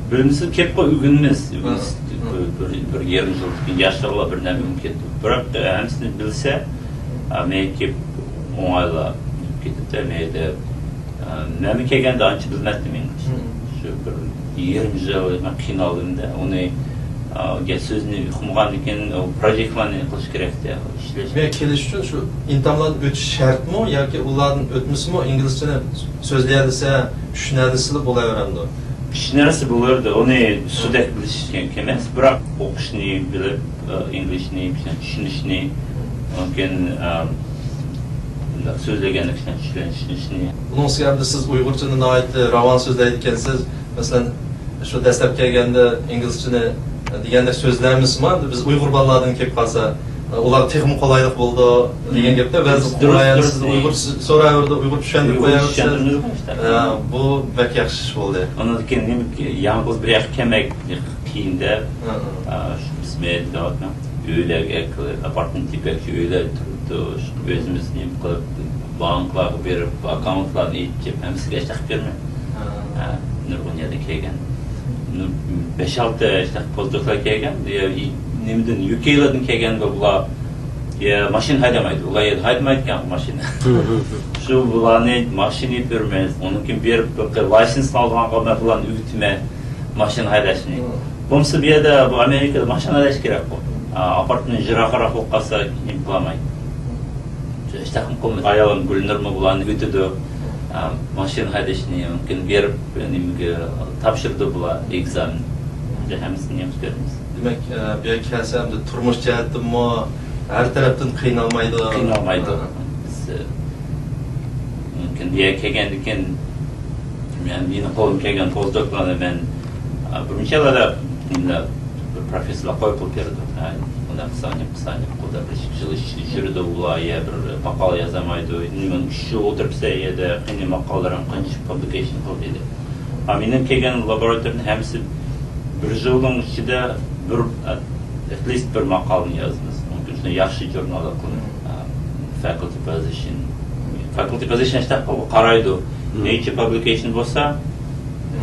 بىلمىسە كېلىپ قوي، ئۆگىنىمىز. ئۆگىنىش ھە، ھە. بىر، بىر، بىر يېرىم يىلدىن كېيىن ياشلارغا بىر نەرسە ئۆگىنىپ كەتتى. بىراق، ئە، ھەممىسىنى بىلسە، ئە، مەن كېلىپ ئوڭايلا كېتىپتۇ. مەيدە، ئە، مەنمۇ كەلگەندە ئانچە بىلمەتتىم ئىنگلىزچە. ھە. شۇ بىر يېرىم يىل مەن قىينالدىم-دە. ئۇنى، ئا، گەپ سۆزنى ئۇقمىغاندىن كېيىن، ئۇ پروجېكتلارنى قىلىش كېرەكتى، ئىشلەش. بۇ يەرگە كېلىش ئۈچۈن شۇ ئىمتىھانلاردىن ئۆتۈش شەرتمۇ ياكى ئۇلاردىن ئۆتمىسىمۇ ئىنگلىزچىنى سۆزلىيەلىسە، چۈشىنەلىسىلا بولاۋېرەمدۇ؟ چۈشىنەلىسە بولۇۋېرىدۇ. ئۇنى سۇدەك بىلىش كېرەك ئەمەس، بىراق ئوقۇشنى بىلىپ، ئا، ئىنگلىزنى چۈشىنىشنى، مۇمكىن، ئا، بۇنداق سۆزلىگەنلىكىنى چۈشىنىشنى. ئۇنىڭ ئۈستىگە ئەمدى سىز ئۇيغۇرچىنى ناھايىتى راۋان سۆزلەيدىكەنسىز. مەسىلەن، شۇ دەسلەپ كەلگەندە ئىنگلىزچىنى دېگەندەك سۆزلەمىسىمۇ، بىز ئۇيغۇر بالىلاردىن كېلىپ قالسا، ئۇلارغا تېخىمۇ قولايلىق بولىدۇ دېگەن گەپتە. بەزى دۇرۇس، قولايلىق دۇرۇس. سىز ئۇيغۇر سۆ-، سوراۋېرىدۇ، ئۇيغۇر چۈشەندۈرۈپ ئۇيغۇر قوياۋەرسىز. چۈشەندۈرمەيدۇ ئۇيغۇر ئىشلار. ئە، بۇ بەك ياخشى ئىش بولدى. ئۇنىڭدىن كېيىن نېمە، يالغۇز بىر ياققا كەلمەك قىيىن-دە. ھە، ھە. ئا، شۇ بىز مەيدە دەۋاتىمەن. ئۆيلەرگە ئەكىلىپ، ئاپارتمېنت تېپىپ، شۇ ئۆيلەردە تۇرۇپتۇ. شۇ ئۆزىمىز نېمە قىلىپ، بانكىلارغا بېرىپ، ئاككاونتلارنى ئېچىپ، ھەممىسىگە ئىشتاق بېرىمەن. ھە. ھە، نۇرغۇن يەردىن كەلگەن. نۇ-، بەش-ئالتە ئىشتاق پوزدوكلار كەلگەن. يا، ئى-، نېمىدىن، يۇكېيلاردىن كەلگەن بۇلار. يا، ماشىنا ھەيدەمەيدۇ. ئۇلار يەردە ھەيدىمەيدىكەن ماشىنا. شۇ بۇلارنى ماشىنا ئېلىپ يۈرىمىز. ئۇنىڭ كېيىن بېرىپ، بىر لايسېنس ئالغانغا مەن بۇلارنى ئۆگىتىمەن. ماشىنا ھەيدەشنى. مم. بولمىسا بۇ يەردە، بۇ ئامېرىكىدا ماشىنا ھەيدەش كېرەك بۇ. ئا، ئاپارتمېنت يىراقراق بولۇپ قالسا، نېمە قىلالمايدۇ. شۇ ئىشتاقمۇ قىلمىدى. ئايالىم گۈلنۇرمۇ بۇلارنى ئۆگىتىدۇ. ئا، ماشىنا ھەيدەشنى مۇمكىن بېرىپ، نېمىگە تاپشۇرىدۇ بۇلار، ئېگزامېن. ھەممىسىنى ياخشى كۆرىمىز. دېمەك، ئە، بۇ يەرگە كەلسە ئەمدى تۇرمۇش جەھەتتىنمۇ ھەر تەرەپتىن قىينالمايدۇ. قىينالمايدۇ. ھە. بىز، ئە، مۇمكىن بۇ يەرگە كەلگەندىن كېيىن مەن، مېنىڭ قولۇمغا كەلگەن پوزدوكلارنى مەن، ئا، بىر مۇنچىلاردا، بىر پروفېسسورلار قويۇپ بېرىدۇ. ھە، بۇنداق قىلساڭ، بۇنداق قىلساڭ دەپ قولدا بىر ئىككى يىل ئىچىدە يۈرىدۇ ئۇلار، يا بىر ماقالە يازالمايدۇ. نېمە، ئۈچ يىل ئولتۇرۇپ سەن يەردە قېنى ماقالىلىرىڭ قانچە پابلىكېيشن قىلدى دەپ. ھە، مېنىڭ كەلگەن لابوراتورنى ھەممىسى بىر يىلنىڭ ئىچىدە بىر، ئەتلىست بىر ماقالىنى يازىمىز. مۇمكىن شۇنداق ياخشى ژۇرنالدا قىلىمىز. ئە، فاكۇلتى پوزىشن. فاكۇلتى پوزىشن ئىشتاق قارايدۇ. نېيچر پابلىكېيشن بولسا،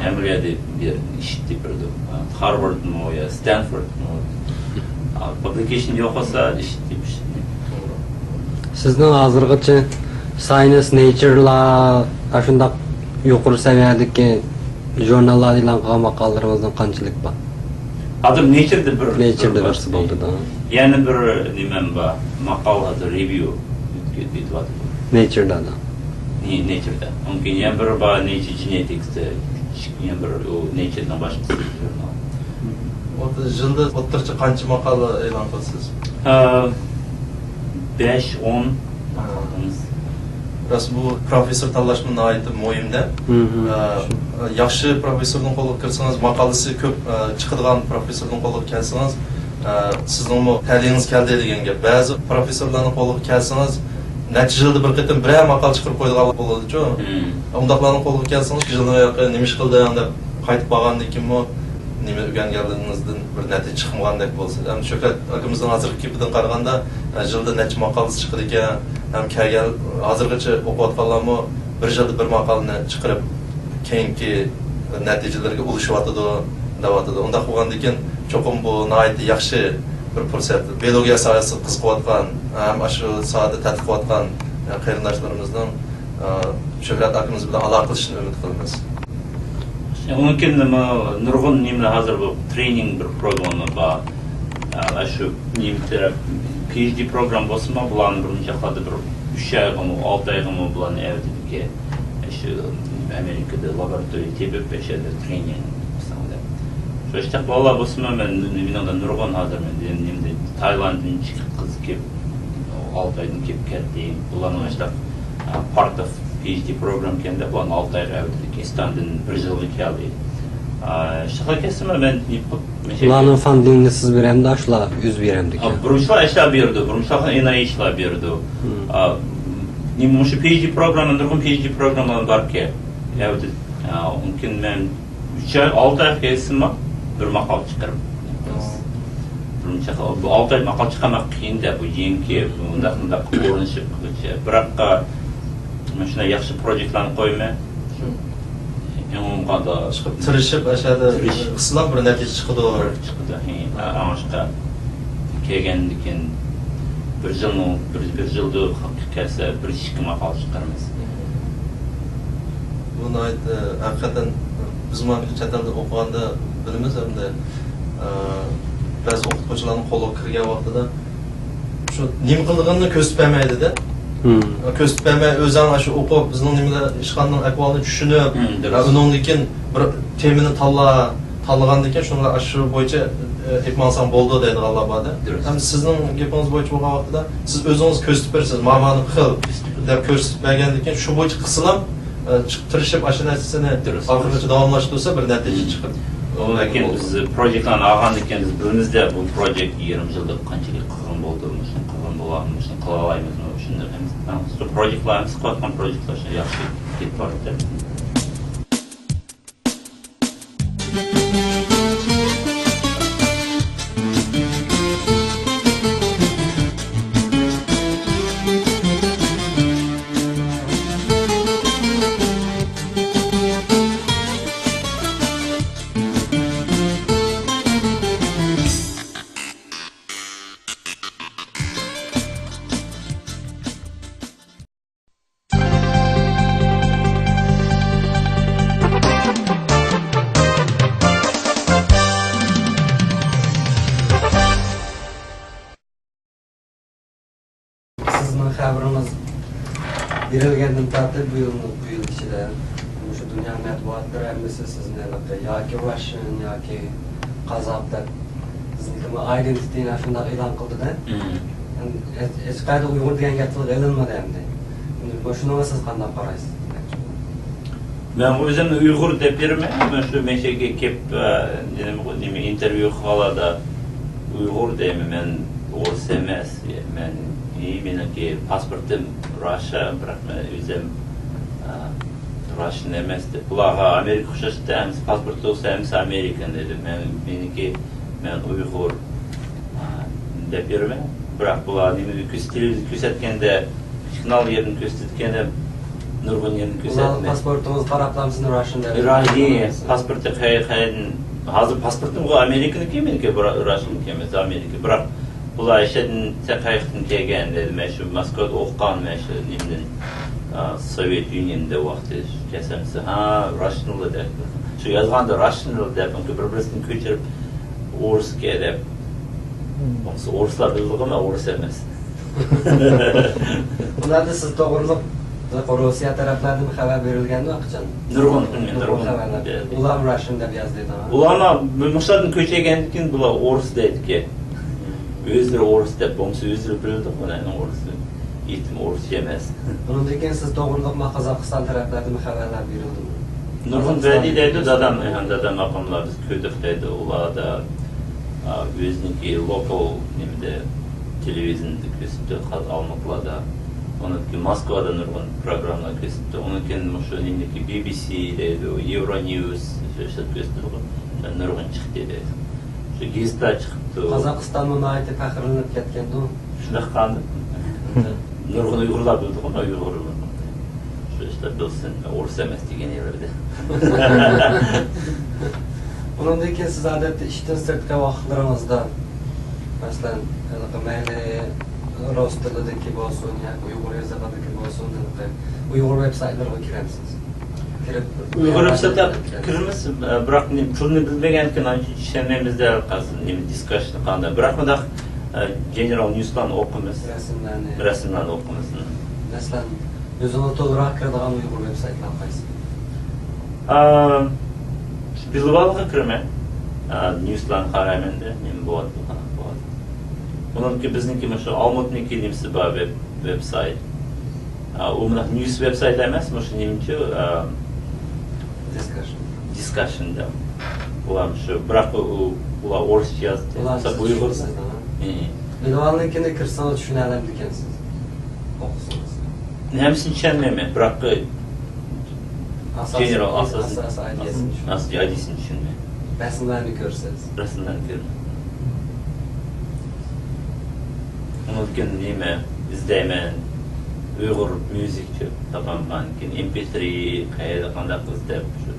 ھەممە يەردە بىر ئىشىتتى بېرىدۇ. ھارۋاردمۇ يا ستانفوردمۇ. ئا، پابلىكېيشن يوق بولسا، ئىشىتتى بىر. سىزنىڭ ھازىرغىچە ساينس، نېيچىرلار، ئاشۇنداق يۇقىرى سەۋىيەدىكى ژۇرناللاردا ئېلان قىلغان ماقالىلىرىڭىزنىڭ قانچىلىك بار؟ ھازىر نېيچىردا بىر، نېيچىردا بىر بىرسى بولدى دا. يەنە بىر نېمەم بار. ماقالە ھازىر رېۋيۇ ئۆتۈۋاتىدۇ. نېيچىردا دا. نې-، نېيچىردا. ئۇنىڭ كېيىن يەنە بىر بار، نېيچىر جېنېتىكستا. يەنە بىر، ئۇ نېيچىرنىڭ باشقىسى ژۇرنال. ئوتتۇز يىلدا ئوتتۇرىچە قانچە ماقالە ئېلان قىلىسىز؟ ئە، بەش، ئون. ھە. راست، بۇ پروفېسسور تاللاشمۇ ناھايىتى مۇھىم-دە. ئە، ياخشى پروفېسسورنىڭ قولىغا كىرسىڭىز، ماقالىسى كۆپ، ئە، چىقىدىغان پروفېسسورنىڭ قولىغا كەلسىڭىز، ئە، سىزنىڭمۇ تەلىيىڭىز كەلدى دېگەن گەپ. بەزى پروفېسسورلارنىڭ قولىغا كەلسىڭىز، نەچچە يىلدا بىر قېتىم بىرەر ماقالە چىقىرىپ قويىدىغان بولىدۇچۇ. ئۇنداقلارنىڭ قولىغا كەلسىڭىز، يىلنىڭ ئايىغى نېمە ئىش قىلدىڭ دەپ قايتىپ بارغاندىن كېيىنمۇ نېمە ئۆگەنگەنلىكىڭىزدىن بىر نەتىجە چىقمىغاندەك بولسا. ئەمدى شۆھرەت ئاكىمىزنىڭ ھازىرقى گېپىدىن قارىغاندا، يىلدا نەچچە ماقالىسى چىقىدىكەن، ھەم كەلگەن، ھازىرغىچە ئوقۇۋاتقانلارمۇ بىر يىلدا بىر ماقالىنى چىقىرىپ، كېيىنكى نەتىجىلىرىگە ئۇلىشىۋاتىدۇ، دەۋاتىدۇ. ئۇنداق بولغاندىكىن، چوقۇم بۇ ناھايىتى ياخشى بىر پۇرسەت. بىيولوگىيە ساھەسىدە قىزىقىۋاتقان، ھەم ئاشۇ ساھەدە تەتقىق قىلىۋاتقان قېرىنداشلىرىمىزنىڭ، ئە، شۆھرەت ئاكىمىز بىلەن ئالاقىلىشىشىنى ئۈمىد قىلىمىز. ئۇنىڭ كېيىن نېمە، نۇرغۇن نېمىلەر ھازىر بۇ ترېنىڭ بىر پروگرامما بار. ئە، شۇ نېمە تەرەپ، پى ئېيچ دى پروگرامما بولسىمۇ، بۇلارنى بىر مۇنچە قىلدى، بىر ئۈچ ئايغىمۇ، ئالتە ئايغىمۇ بۇلارنى ئەۋەتىدىكەن. شۇ ئامېرىكىدا لابوراتورىيە تېپىپ، ئاشۇ يەردە ترېنىڭ قىلساڭ دەپ. شۇ ئىشتاق بالىلار بولسىمۇ، مەن، مېنىڭدە نۇرغۇن ھازىر، مەن دېدىم، نېمىدە، تايلاندتىن ئىككى قىز كېلىپ، ئالتە ئايدىن كېلىپ كەتتى. بۇلارنىڭ ئىشتاق، پارت ئوف پى ئېيچ دى پروگرام ئىكەن دەپ، بۇلارنى ئالتە ئايغا ئەۋەتتىك. ئىستانبۇلدىن بىر يىلغا كەلدى. ئىشتاقلار كەلسىمۇ، مەن نېمە قىلىپ، مەن شۇ بۇلارنىڭ فاندىنگىنى سىز بېرەمدۇ، ئاشۇلار ئۆزى بېرەمدىكەن؟ بۇرۇنچىلار ئىشلار بېرىدۇ، بۇرۇنچىلار ئېن ئاي ئىشلار بېرىدۇ. نېمە، مۇشۇ پى ئېيچ دى پروگرامما، نۇرغۇن پى ئېيچ دى پروگراممىلار باركەن. ئەۋەتتى. ئۇنىڭ كېيىن مەن ئۈچ ئاي، ئالتە ئاي كەلسىمۇ بىر ماقالە چىقىرىپ. بىرىنچى، بۇ ئالتە ئاي ماقالە چىقارماق قىيىن-دە، بۇ يېڭى، بۇ مۇنداق، مۇنداق ئورۇنلىشىپ قىلىش. بىراق، مۇشۇنداق ياخشى پروژېكتلارنى قويىمەن. ئېڭىمغا چىقىپ، تىرىشىپ، ئاشۇ يەردە تىرىش. قىلسىلا بىر نەتىجە چىقىدۇ. بىر چىقىدۇ. ھە، ئاڭلاشقا كەلگەندىن كېيىن بىر يىلنىڭ، بىر، بىر يىلدا كەلسە، بىر ئىككى ماقالە چىقىرىمىز. بۇ ناھايىتى، ھەقىقەتەن بىزمۇ چەت ئەلدە ئوقۇغاندا بىلىمىز ھەمدە، ئە، بەزى ئوقۇتقۇچىلارنىڭ قولىغا كىرگەن ۋاقتىدا شۇ نېمە قىلىدىغىنىنى كۆرسىتىپ بەرمەيدۇ-دە. مم. كۆرسىتىپ بەرمەي، ئۆزۈڭ ئاشۇ ئوقۇپ، بىزنىڭ نېمىلەر، ئىشخانىنىڭ ئەھۋالىنى چۈشىنىپ، مم، دۇرۇس. ئۇنىڭدىن كېيىن بىر تېمىنى تاللا، تاللىغاندىن كېيىن شۇنى ئاشۇ بويىچە، ئە، ئېلىپ ماڭساڭ بولىدۇ دەيدىغانلار بار-دە. دۇرۇس. ھەم سىزنىڭ گېپىڭىز بويىچە بولغان ۋاقتىدا سىز ئۆزىڭىز كۆرسىتىپ بېرىسىز، مانا مانى قىل دەپ كۆرسىتىپ بەرگەندىن كېيىن شۇ بويىچە قىلسىلا، ئە، چىق-، تىرىشىپ ئاشۇ نەرسىنى دۇرۇس. ئاخىرغىچە داۋاملاشتۇرسا بىر نەتىجە مم. چىقىپ. ئۇ لېكىن بىز پروژېكتلارنى ئالغاندىن كېيىن بىز بىلىمىزدە، بۇ پروژېكت يېرىم يىلدا قانچىلىك قىلغان بولدى، مۇشۇنى قىلغان بولالايمىز، مۇشۇنى قىلالايمىزمۇ، شۇنداق ئەمەس. شۇ پروژېكتلار ئەمەس، قىلىۋاتقان پروژېكتلار شۇ ياخشى كېتىپ بارىدۇ. سىزنىڭ خەۋىرىڭىز بېرىلگەندىن تارتىپ بۇ يىل، بۇ يىل ئىچىدە مۇشۇ دۇنيا مەتبۇئاتلىرى ھەممىسى سىزنى ھېلىقى ياكى راشىن ياكى قازاق دەپ بىزنىڭكى ئايدېنتىتىنى شۇنداق ئېلان قىلدى-دە. مم. ھېچ، ھېچقايدا ئۇيغۇر دېگەن گەپ تىلغا ئېلىنمىدى ئەمدى. مۇشۇنىڭغا سىز قانداق قارايسىز؟ مەن ئۆزۈمنى ئۇيغۇر دەپ يۈرمەيمەن. مەن شۇ مەشەگە كېلىپ، ئە، نېمە، نېمە، ئىنتېرۋيۇ قىلغانلاردا ئۇيغۇر دەيمەن. مەن ئورۇس ئەمەس. مەن، ئى، مېنىڭكى پاسپورتىم راشا، بىراق مەن ئۆزۈم، ئە، راشىن ئەمەس دەپ. بۇلارغا ئامېرىكا ئوخشاشتى، ھەممىسى پاسپورتى بولسا ھەممىسى ئامېرىكان دېدى. مەن، مېنىڭكى، مەن ئۇيغۇر، ئە، دەپ يۈرمەن. بىراق بۇلار نېمىنى كۆرسىتىپ، تېلېۋىزور كۆرسەتكەندە، سىگنال يېرىنى كۆرسىتىدىكەن، نۇرغۇن يېرىنى كۆرسەتمەي. پاسپورتىڭىز قاراپلامسىز راشىن دەپ؟ راشىن، پاسپورتى قەي-، قەيەردىن؟ ھازىر پاسپورتىم ئۇ ئامېرىكىنىڭكى، مېنىڭكى بۇرا-، راشىنكى ئەمەس، ئامېرىكا. بىراق بۇلار ئەشەدىن تەقەيقتىن كەلگەن دېدى. مەن شۇ موسكۋادا ئوقۇغان، مەن شۇ نېمىدىن، ئا، سوۋېت يۇنىيېنىدە ۋاقتى كەلسەمسە، ھا، راشنىلى دەپ. شۇ يازغاندا راشنىلى دەپ، بىر-بىرسىنى كۆچۈرۈپ، ئورۇسكە دەپ. مم. ئورۇسلار بىلىدىغۇ، مەن ئورۇس ئەمەس. بۇلاردا سىز توغرۇلۇق روسىيە تەرەپلەردىن خەۋەر بېرىلگەندۇ قاچان؟ نۇرغۇن، نۇرغۇن خەۋەرلەر. ئۇلارمۇ راشىن دەپ يازدى. ئۇلارمۇ مۇشۇلاردىن كۆچۈرگەندىن كېيىن بۇلار ئورۇس دەيدىكەن. ئۆزلىرى ئورۇس دەپ، بولمىسا ئۆزلىرى بىلىدۇ، بۇنىڭ ئورۇس، يېتىم ئورۇسچە ئەمەس. ئۇنىڭدىن كېيىن سىز توغرۇلۇق قازاقىستان تەرەپلەردىن خەۋەرلەر بېرىلدىمۇ؟ نۇرغۇن بەردى دەيدۇ دادام، دادام ئاپاملار بىز كۆردۇق دەيدۇ، ئۇلاردا، ئا، ئۆزىنىڭكى لوكال نېمىدە، تېلېۋىزىيەدە كۆرسىتىپتۇ، قاز-، ئالمۇتلاردا. ئۇنىڭدىن كېيىن موسكۋادا نۇرغۇن پروگراممىلار كۆرسىتىپتۇ. ئۇنىڭدىن كېيىن مۇشۇ نېمىدىكى بى بى سى دەيدۇ، يېۋرو نيۇز، شۇ ئىشلار كۆرسىتىدۇ. نۇرغۇن چىقتى دەيدۇ. شۇ گېزىتلەر چىقىپتۇ. قازاقىستانمۇ ناھايىتى پەخىرلىنىپ كەتكەندۇ. شۇنداق قىلغاندا نۇرغۇن ئۇيغۇرلار بىلدىغۇ، ئۇيغۇر شۇ ئىشلار بىلسۇن، ئورۇس ئەمەس دېگەن يەردە. ئۇنىڭدىن كېيىن سىز ئادەتتە ئىشتىن سىرتقى ۋاقىتلىرىڭىزدا، مەسىلەن، ھېلىقى مەيلى رۇس تىلىدىكى بولسۇن ياكى ئۇيغۇر يېزىقىدىكى بولسۇن، ھېلىقى ئۇيغۇر ۋېبسايتلىرىغا كىرەمسىز؟ كىرىپ، ئۇيغۇر ۋېبسايتىغا كىرىمىز، بىراق نېمە، تىلنى بىلمىگەندىكىن ئانچە چۈشەنمەيمىز-دە، نېمە، دىسكاشن قانداق. بىراق مۇنداق، ئە، جېنېرال نيۇسلارنى ئوقۇيمىز. رەسىملەرنى. رەسىملەرنى ئوقۇيمىز. مەسىلەن، ئۆزىڭىز تولىراق كىرىدىغان ئۇيغۇر ۋېبسايتلار قايسى؟ ئا، بىلىۋالغىلى كىرىمەن. ئا، نيۇسلارنى قارايمەن-دە، نېمە بولۇۋاتىدۇ، قانداق بولۇۋاتىدۇ. ئۇنىڭكى، بىزنىڭكى مۇشۇ ئالمۇتنىڭكى نېمىسى بار، ۋېب-، ۋېبسايت. ئا، ئۇ مۇنداق نيۇس ۋېبسايت ئەمەس، مۇشۇ نېمىچۇ، ئا، دىسكاشن. دىسكاشن دەپ. ئۇلار مۇشۇ، بىراق ئۇ، ئۇلار ئورۇسچە يازدى. ئۇلار سىز ئۇيغۇر. ئى. بىلىۋالغاندىن كېيىن كىرسىڭىز چۈشىنەلەمدىكەنسىز. ئوقۇسىڭىز. ھەممىسىنى چۈشەنمەيمەن، بىراق ئاساسىي، جېنېرال ئاساسىي، ئاساسىي ئىدىيەسىنى چۈشىنىمەن. ئاساسىي ئىدىيەسىنى چۈشىنىمەن. رەسىملەرنى كۆرسىز. رەسىملەرنى كۆرىمەن. ئۇنىڭدىن كېيىن نېمە ئىزدەيمەن. ئۇيغۇر ميۇزىك تاپالمىغاندىن كېيىن، ئېم پى تىرى قەيەردە قانداق قىلىسىز دەپ، شۇ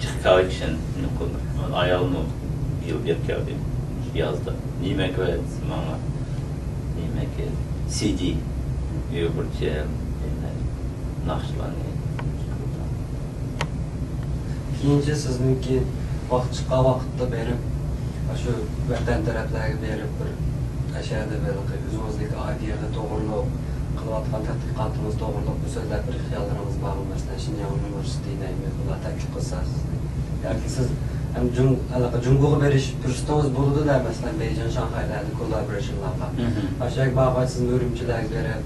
جىق كوللېكشن قىلدۇق. ئايالمۇ بىيىل بېرىپ كەلدى، شۇ يازدا. نېمە كۆرسەتسە ماڭا، نېمە سى دى، ئۇيغۇرچە نېمە، ناخشىلارنى. كېيىنچە سىزنىڭكى ۋاقىت چىققان ۋاقىتتا بېرىپ، ئاشۇ ۋەتەن تەرەپلەرگە بېرىپ، بىر ئەشەدە ھېلىقى ئۆزىڭىزنىڭكى ئايدىيەگە توغرۇلۇق قىلىۋاتقان تەتقىقاتىڭىز توغرۇلۇق بىر سۆزلەپ بېرىش خىياللىرىڭىز بارمۇ؟ مەسىلەن، شىنجاڭ ئۇنىۋېرسىتېتى دەيمىز، بۇلار تەكلىپ قىلسا سىزنى. ياكى سىز ھەم جۇڭ-، ھېلىقى جۇڭگوغا بېرىش پۇرسىتىڭىز بولىدۇ-دە، مەسىلەن، بېيجىڭ، شاڭخەيلەردە كوللابورېيشنلارغا. مھم. ئاشۇ يەرگە بارغاچ سىزمۇ ئۈرۈمچىلەرگە بېرىپ،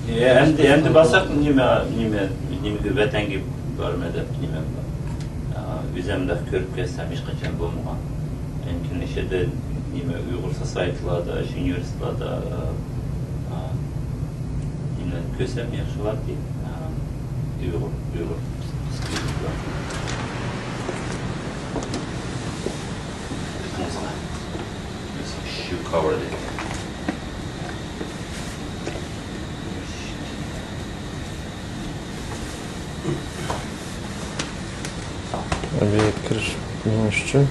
ئە، ئەمدى، ئەمدى بارساق نېمە، نېمە، نېمىگە، ۋەتەنگە بارىمەن دەپ نېمەم بار. ئا، ئۆزۈم بۇنداق كۆرۈپ كەلسەم ھېچقاچان بولمىغان. لېكىن ئىچىدە نېمە، ئۇيغۇر سوسايتىلاردا، شۇ ئۇنىۋېرسىتېتلاردا، ئا، ئا، نېمىلەرنى كۆرسەم ياخشى بولاتتى. ئا، ئۇيغۇر، ئۇيغۇر. شۇ كاۋردى. بىر كىرىش مېڭىش ئۈچۈن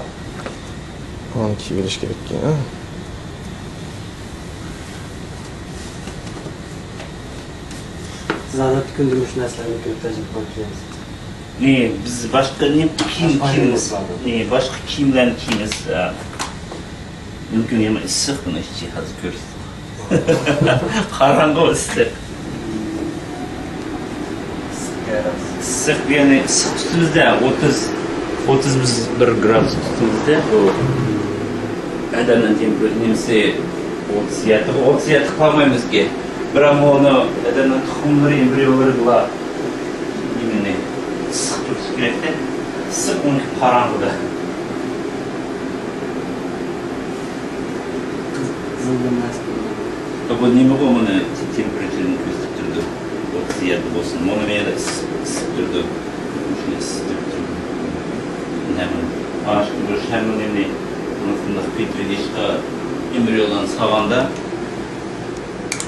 ئۇنى كىيىۋېلىش كېرەك ئىكەن. سىز ئادەتتە كۈندە مۇشۇ نەرسىلەرنى كۆپ تەجرىبە قىلىپ كېلىسىز؟ نى، بىز باشقا نى كىيىم باشقا كىيىمىز. نى، باشقا كىيىملەرنى كىيىمىز. ئا. مۇمكىن يەنە ئىسسىق بۇنى ئىچى ھازىر كۆرسىتىڭ. قاراڭغۇ ئىسسىق. ئىسسىق دېگەننى ئىسسىق تۇتىمىزدە، ئوتتۇز، ئوتتۇز بىر گرادۇس تۇتىمىزدە. بۇ ئادەمنىڭ تېمپېراتۇرىسى ئوتتۇز يەتتە، ئوتتۇز يەتتە قىلالمايمىزكى. بىراق بۇنى ئادەمنىڭ تۇخۇملىرى، ئېمبرىيولىرى بۇلار نېمىنى ئىسسىق تۇتۇش كېرەكتە. ئىسسىق ئۇنى قاراڭغۇدا. قىزىل بىر نەرسە بولىدۇ. بۇ نېمىغۇ، مانا تېمپېراتۇرىنى كۆرسىتىپ تۇرىدۇ. ئوتتۇز يەتتە بولسۇن. مانا مەيلى ئىسسىق، ئىسسىپ تۇرىدۇ. شۇنى ئىسسىتىپ تۇرىدۇ. نېمە؟ ئاشۇ بىر ھەممە نېمىنى مۇشۇنداق پېتىۋېلىشقا، ئېمبرىيولارنى سالغاندا،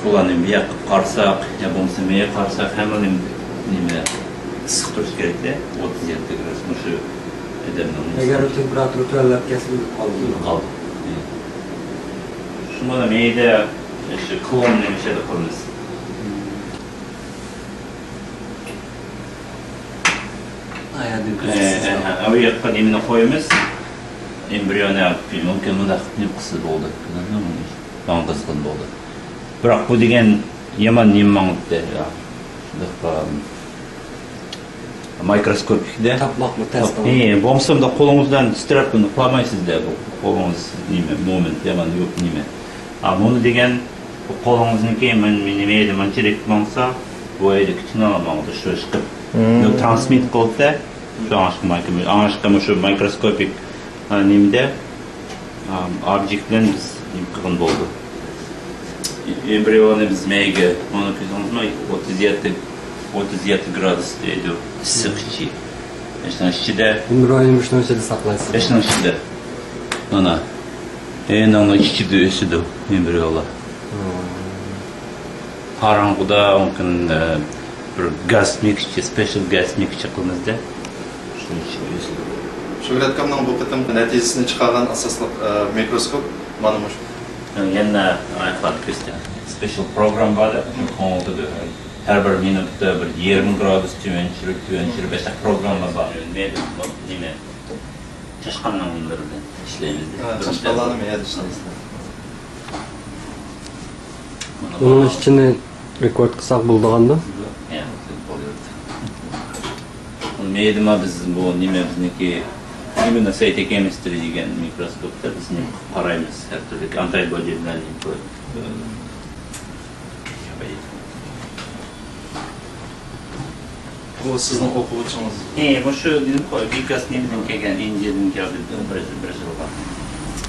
ئۇلارنى بۇ ياققا قارىساق يا بولمىسا مېيىگە قارىساق، ھەممىنى نېمە، ئىسسىق تۇرۇش كېرەكتە. ئوتتۇز يەتتە گرادۇس مۇشۇ ئادەمنىڭ ئەگەر ئۇ تېمپېراتۇرا تۆۋەنلەپ كەتسە، ئۆلۈپ قالىدۇ. ئۆلۈپ قالىدۇ. شۇڭا مەيدە شۇ كلون نېمە شەيدە قۇرىمىز. ئە، ئە، ئە، ئە، ئۇ ياققا نېمىنى قويىمىز؟ ئېمبرىيونى مۇمكىن مۇنداق نېمە قىلسا بولدى. ماڭا قىزىقىدىغان بولدى. بىراق بۇ دېگەن يامان نېمە ماڭىدۇ. شۇنداق، ئا، مايكروسكوپىكتا. تاپماقمۇ تەس. ئى، بولمىسا مۇنداق قولىڭىز بىلەن تىترەپ بۇنى قىلالمايسىز-دە، بۇ قولىڭىز نېمە، مومېنت يامان يوق نېمە. ئا، بۇنى دېگەن بۇ قولىڭىزنىڭكى مەن، مەن نېمە ئىدى، مانچىلىك ماڭسا، بۇ ئىدى كىچىكلا ماڭىدۇ، شۇ ئىشقىپ. مم. بۇ ترانسمىت قىلىدۇ-دە، شۇ ئاڭاشقا مايكرو-، ئاڭاشقا مۇشۇ مايكروسكوپىك، ئا، نېمىدە، ئا، ئوبيېكت بىلەن بىز نېمە قىلغان بولدى. ئېمبرىيونى بىز مەيگە، مانا كۆزىڭىزمۇ ئوتتۇز يەتتە، ئوتتۇز يەتتە گرادۇس دەيدۇ، ئىسسىق ئىچى. شۇنىڭ ئىچىدە. ئېمبرىيونى شۇنىڭ ئىچىدە ساقلايسىز. شۇنىڭ ئىچىدە. مانا. ئېنىڭنىڭ ئىچىدە ئۆسىدۇ ئېمبرىيونلار. قاراڭغۇدا مۇمكىن، ئە، بىر گاز مىكسچى، سپېشال گاز مىكسچى قىلىمىز-دە. شۇنىڭ ئىچىدە ئۆسىدۇ. شۆھرەتكامنىڭ بۇ قېتىمقى نەتىجىسىنى چىقارغان ئاساسلىق، ئە، مىكروسكوپ مانا مۇشۇ. يەنە ئاياقلارنى كۆرسىتەم. سپېشال پروگرامما بار دەپ، شۇ قوڭغۇتىدا ھەر بىر مىنۇتتا بىر يېرىم گرادۇس تۆۋەن چۈشۈرۈپ، تۆۋەن چۈشۈرۈپ، ئاشۇنداق پروگرامما بار. نېمە، نېمە، چاشقاننىڭ نېمىلىرى بىلەن ئىشلەيمىز. ھە، چاشقانلارنى مەيەردە ئىشلەيسىلەر؟ ئۇنىڭ ئىچىنى رېكورد قىلساق بولىدىغاندۇ؟ ھە، بولىدۇ. مەيدىما بىز بۇ نېمە بىزنىڭكى ئىممۇنوسايتوكېمىسترى دېگەن مىكروسكوپتا بىز نېمە قىلىپ قارايمىز. ھەر تۈرلۈك ئانتىبودى بىلەن نېمە قىلىپ، بۇ سىزنىڭ ئوقۇغۇچىڭىز؟ ھە، مۇشۇ نېمە قوي، بىكاس نېمىدىن كەلگەن، ئىندىيەدىن كەلدى، بىر، بىر يىلغا.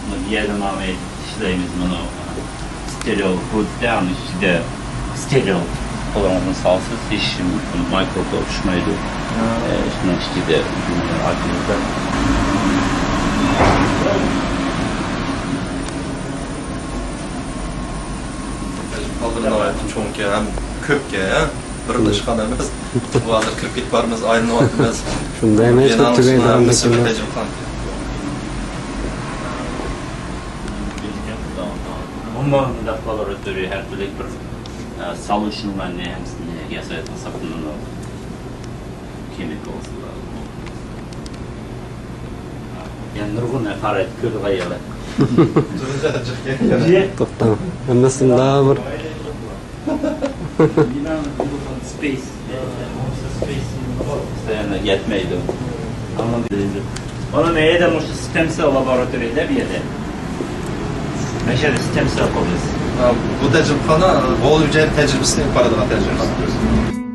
بۇ يەردە ماۋۇ ئىشلەيمىز، مانا ستېرىل ھۇددا، ئۇنىڭ ئىچىدە ستېرىل قولىڭىزنى سالسىز، ھېچ مايكروبلار ئۇچمايدۇ. ھە. ئە، شۇنىڭ ئىچىدە ئاچىمىزدا. قالدۇرۇپ ناھايىتى چوڭكەن ھەم كۆپكەن، بىر ئىشخانا ئەمەس. بۇ ھازىر كىرىپ كېتىپ بارىمىز، ئايلىنىۋاتىمىز. شۇنداق ئەمەس، بىنانىڭ تۈگەيدىغان ئۈستىنى ھەممىسى بىر تەجرىبىخانا. ئومۇمەن مۇنداق لابوراتورىيە ھەر تۈرلۈك بىر، ئە، سوليۇشنلارنى ھەممىسىنى ياسايدىغان ھېسابلىنىدۇ. كېمىكالسلار. يەنە نۇرغۇن ھاقارەت كۆرىدىغان يەرلەر. توختاڭ. ھەممىسىندە بىر سپېيس. يەتمەيدۇ. ئۇنى نەيەردە مۇشۇ ستېم سېل لابوراتورىيىدە بۇ يەردە. مەشەدە ستېم سېل قىلىمىز. بۇ تەجرىبىخانا غول ھۈجەيرە تەجرىبىسىنى ئېلىپ بارىدىغان تەجرىبىخانا.